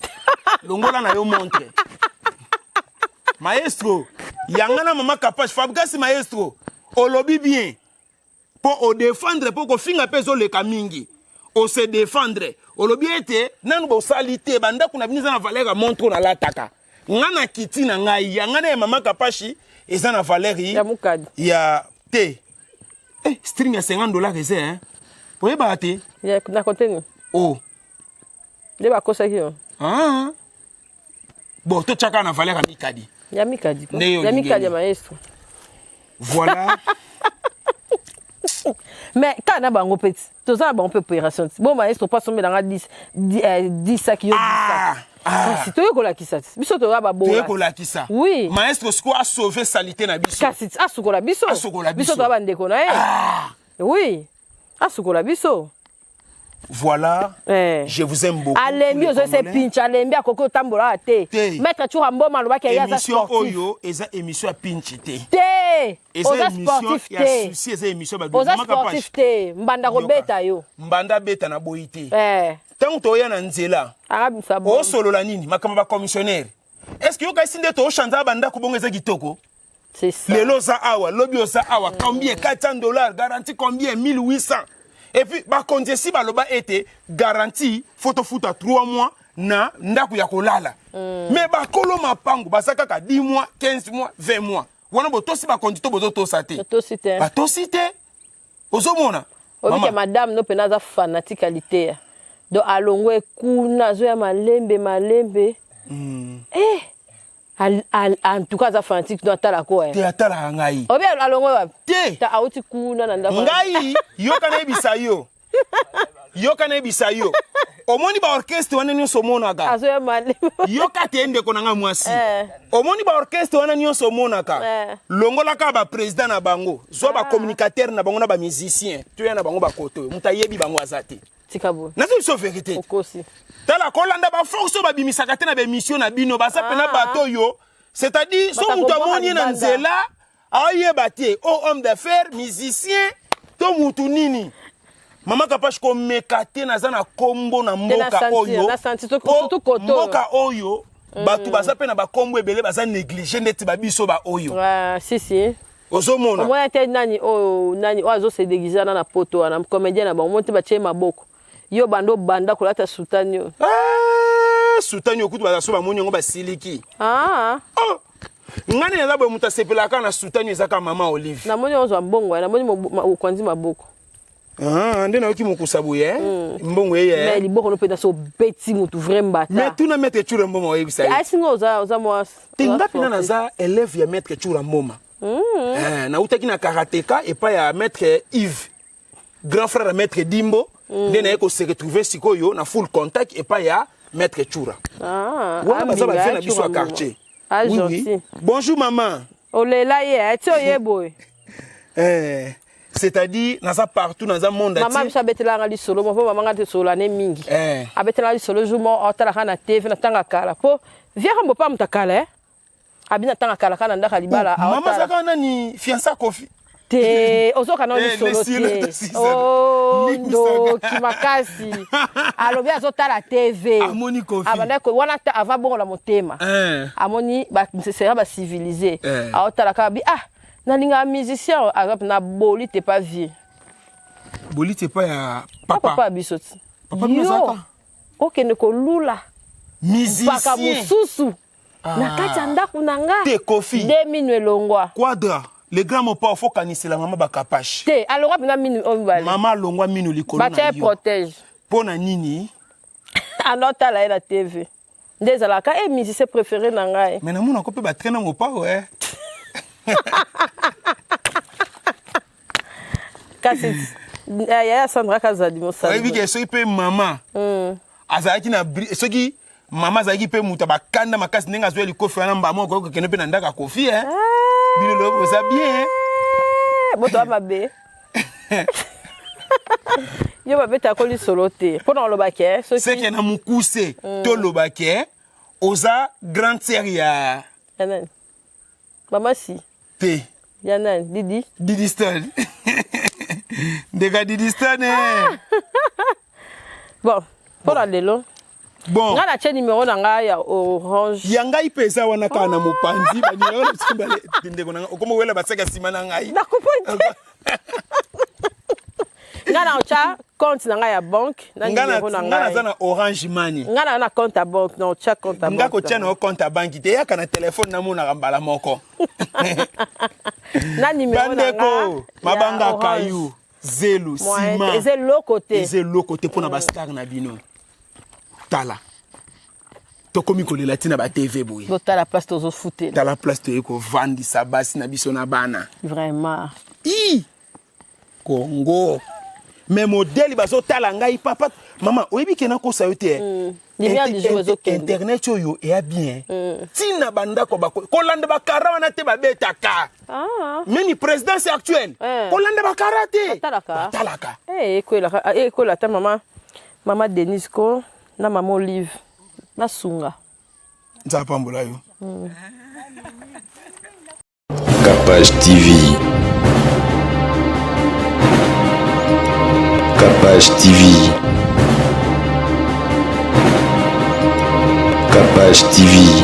Longola na yo montre. Maestro, ya ngai na mama Kapashi, Fabrigasi maestro, olobi bien mpo odéfendre, mpo kofinga mpe ezoleka mingi. Ose défendre, olobi ete nanu bosali te, bandako na bino eza na valeur ya montre oyo nalataka. Nga na kiti na ngai ya ngai na ya mama Kapashi eza na valeur ya mukadi ya te. Eh, string ya 50 $ eza hein, oyebaka te. Ya na kote ni. Oh. Nde bakosaki yo. Ah. Bon, totyaka na valeur ya mikadi. Ya mikadi ko. Nde yo Ya mikadi ya olingeli. Maestro. Voilà. Mais kaka na bango mpe ti toza na bango mpe opération ti bo maestro mpo asombelanga 10 10 saki yo 10 Ah, saki. Ah. Kasi toye kolakisa ti biso toza Toye babola. kolakisa. Oui. Maestro sikoyo asauve salite na biso. Kasi ti asukola biso. Asukola biso. Biso toza bandeko na ye. Ah. Oui, asukola biso. Voilà. Eh. Je vous aime beaucoup. Alembi tous les ozo se Congolais. pinch, alembi akoki otambola awa te. Te. Maître Tshoura Mboma alobaki ye aza Émission sportif. oyo eza émission ya pinchi te. Te. Eza Oza émission sportif ya te. souci, eza émission ya bato. Oza Mama Kapash, sportif te, mbanda kobeta yo. Mbanda beta na boyi te. Eh. Ntango toya na nzela, Akabimisa bombe. osolola nini makambo ya bacommissionnaire? Est ce que yokaisi nde toochanza bandako bongo eza kitoko? C'est ça. Lelo oza awa, lobi oza awa, combien 400 $, garantie combien 1800. Et puis bakonzi esi baloba ete garantie fo tofuta 3 mois na ndako ya kolala. Mais bakolo mapango baza kaka 10 mois, 15 mois, 20 mois. Wana botosi bakonzi to bozotosa te? Totosi te. Batosi te. Ozomona. Obike Mama. madame no mpena aza fanatique ya liteya, donc alongwe kuna, azoya malembe malembe. Eh, en tout cas aza fanatique, donc atala ko eh. Te, atalaka ngai. Obi alongwe wapi? Te. Ta auti kuna na ndako. Ngai, yoka nayebisa yo, yoka nayebisa yo, omoni baorchestre wana nyonso omonaka, Azoya malembe. Yoka te, ndeko na nga mwasi, Eh. omoni baorchestre wana nyonso omonaka, Eh. longolaka baprésident na bango, zwa bacommunicateur na bango na bamusicien, toya na bango bakoto oyo moto ayebi bango aza te. Tika boye. Nazo biso vérité. Okosi. Tala, kolanda baforce oyo babimisaka te na baémission na bino, baza mpena Ah. bato oyo, c'est-à-dire so Bato moto akobwaka amoni ye na libanda. nzela, ayeba te o homme d'affaires, musicien to mutu nini. Mama Kapash, komeka te, naza na kombo na mboka sentir, oyo. na sentir, Po surtout koto oyo. mboka oyo bato baza mpe na bakombo ebele, baza néglige ndeti babiso baoyo. Ouais, si si. Ozomona. Omona te nani oyo, nani oyo azose déguise wana na poto wana, comédien na bango, omoni te batie maboko yo banda obanda kolata sutani oyo. Ah, sutani okutu baza so bamoni yango basiliki. Ah. Oh! Ngai nde naza boye, moto asepelaka na sutani ezaka mama Olive. Namoni ozwa mbongo, namoni okonzi maboko. Ah, nde nayoki mokusa boye, eh? Mbongo eye. Mais liboko no mpenza so obeti motu vrai mbata. Mais tuna maître Tshoura Mboma, oyebisa ye. Asinga oza mwa Te, oza nga mpena sportif. Naza élève ya maître Tshoura Mboma. Eh, nautaki na karateka epai ya maître Yves, grand frère ya maître Dimbo. Nde naye kose retrouver sikoyo na full contact epai ya maître Tshoura. Ah, Wana baza ambinga, bavie na biso ya Tshoura Mboma. quartier. Ah, Oui, oui. gentil. Bonjour maman. Olela ye ti oye boye. Eh, c'est-à-dire naza partout, naza monde Mama entier. biso abetelanga lisolo mo, mpo mama nga te solola ne mingi. Eh. Abetelanga lisolo jour mo atalaka na TV na ntanga kala, mpo viaka mbo pa moto akala eh? Abi na ntanga kala kaka na ndako ya libala. Mama Aotala. azalaka nani, fiancé ya Kofi? Te, ozoka na Eh, lisolo lesilo, te. tosisa. Oh, Limbisaka. ndoki makasi, alobi azotala TV. Amoni Kofi. Abandaki wana ta ava bongola motema. Eh. Amoni sera bacivilisé. Eh. Aotala kaka bi ah, nalingaka musicien aza na boli te, pas vie. Boli te epai ya papa papa. Ya biso ti. Papa bino Yo, azalaka? okende kolula mpaka Musicien mosusu na kati ya ndako na nga. Te, Kofi. Nde mino elongwa. Quadra le grand mopa, fo kanisela mama bakapache. Te, alongwa mpena mino oyo mibale. Mama alongwa mino likolo na Batia ye yo. protège. Mpo na nini? Anotala ye na TV nde ezalaka e musicien préféré na ngai. Mais namonako mpe batrain na mopao e. Kasi yaya Sandra Kazadi mosali. Oyebi ke soki mpe mama azalaki na soki mama azalaki mpe moto abakanda makasi ndenge azwa likofi wana, mbama okoki kokende mpe na ndako ya Kofi e. Bino lobi oza bien. Moto wa mabe yo babetaka lisolo te mpo na olobaki eh, soki Seke na mokuse toloba ke oza grande sœur ya Ya nani? Mama si. Te. Ya nani? Didi. Didi Stone, ndeka Didi Stone eh. Bon, mpo na lelo, Bon. ngai natie numero na ngai ya Orange. Ya ngai mpe eza wana kaka na mopanzi, banimero na biso mibale. Ndeko na ngai, okoma wela basaka nsima na ngai. Nakomprendre te. Nga na otya compte na ngai ya banque na Nga numero na nga naza ngai. na Orange Money. Nga na compte ya banque, na otya compte ya Nga banque. kotia na yo compte ya banki te, eyaka na telefone, namonaka mbala moko. Na numero na nga Bandeko, ya mabanga, Orange. kayu, zelo, Moyen nsima te, eza eloko te. Eza eloko te mpo na bastar na bino. Tala, tokomi kolela ntina ba TV boye. Botala place tozofutela. Tala place toyei kovandisa basi na biso na bana. Vraiment. I Congo, mais modèle bazotala ngai, papa, mama, oyebi ke nakosa yo te. Lumière du jour ezokende. Internet oyo eya bien ntina bandako kolanda bakara wana te, babetaka. Ah. Meni présidence actuelle, kolanda bakara te. Batalaka. Batalaka. Eh, ekwelaka, ekwela ata mama Denise ko na mama Olive basunga. Nzambe apambola yo. Capage TV. Capage TV. Capage TV.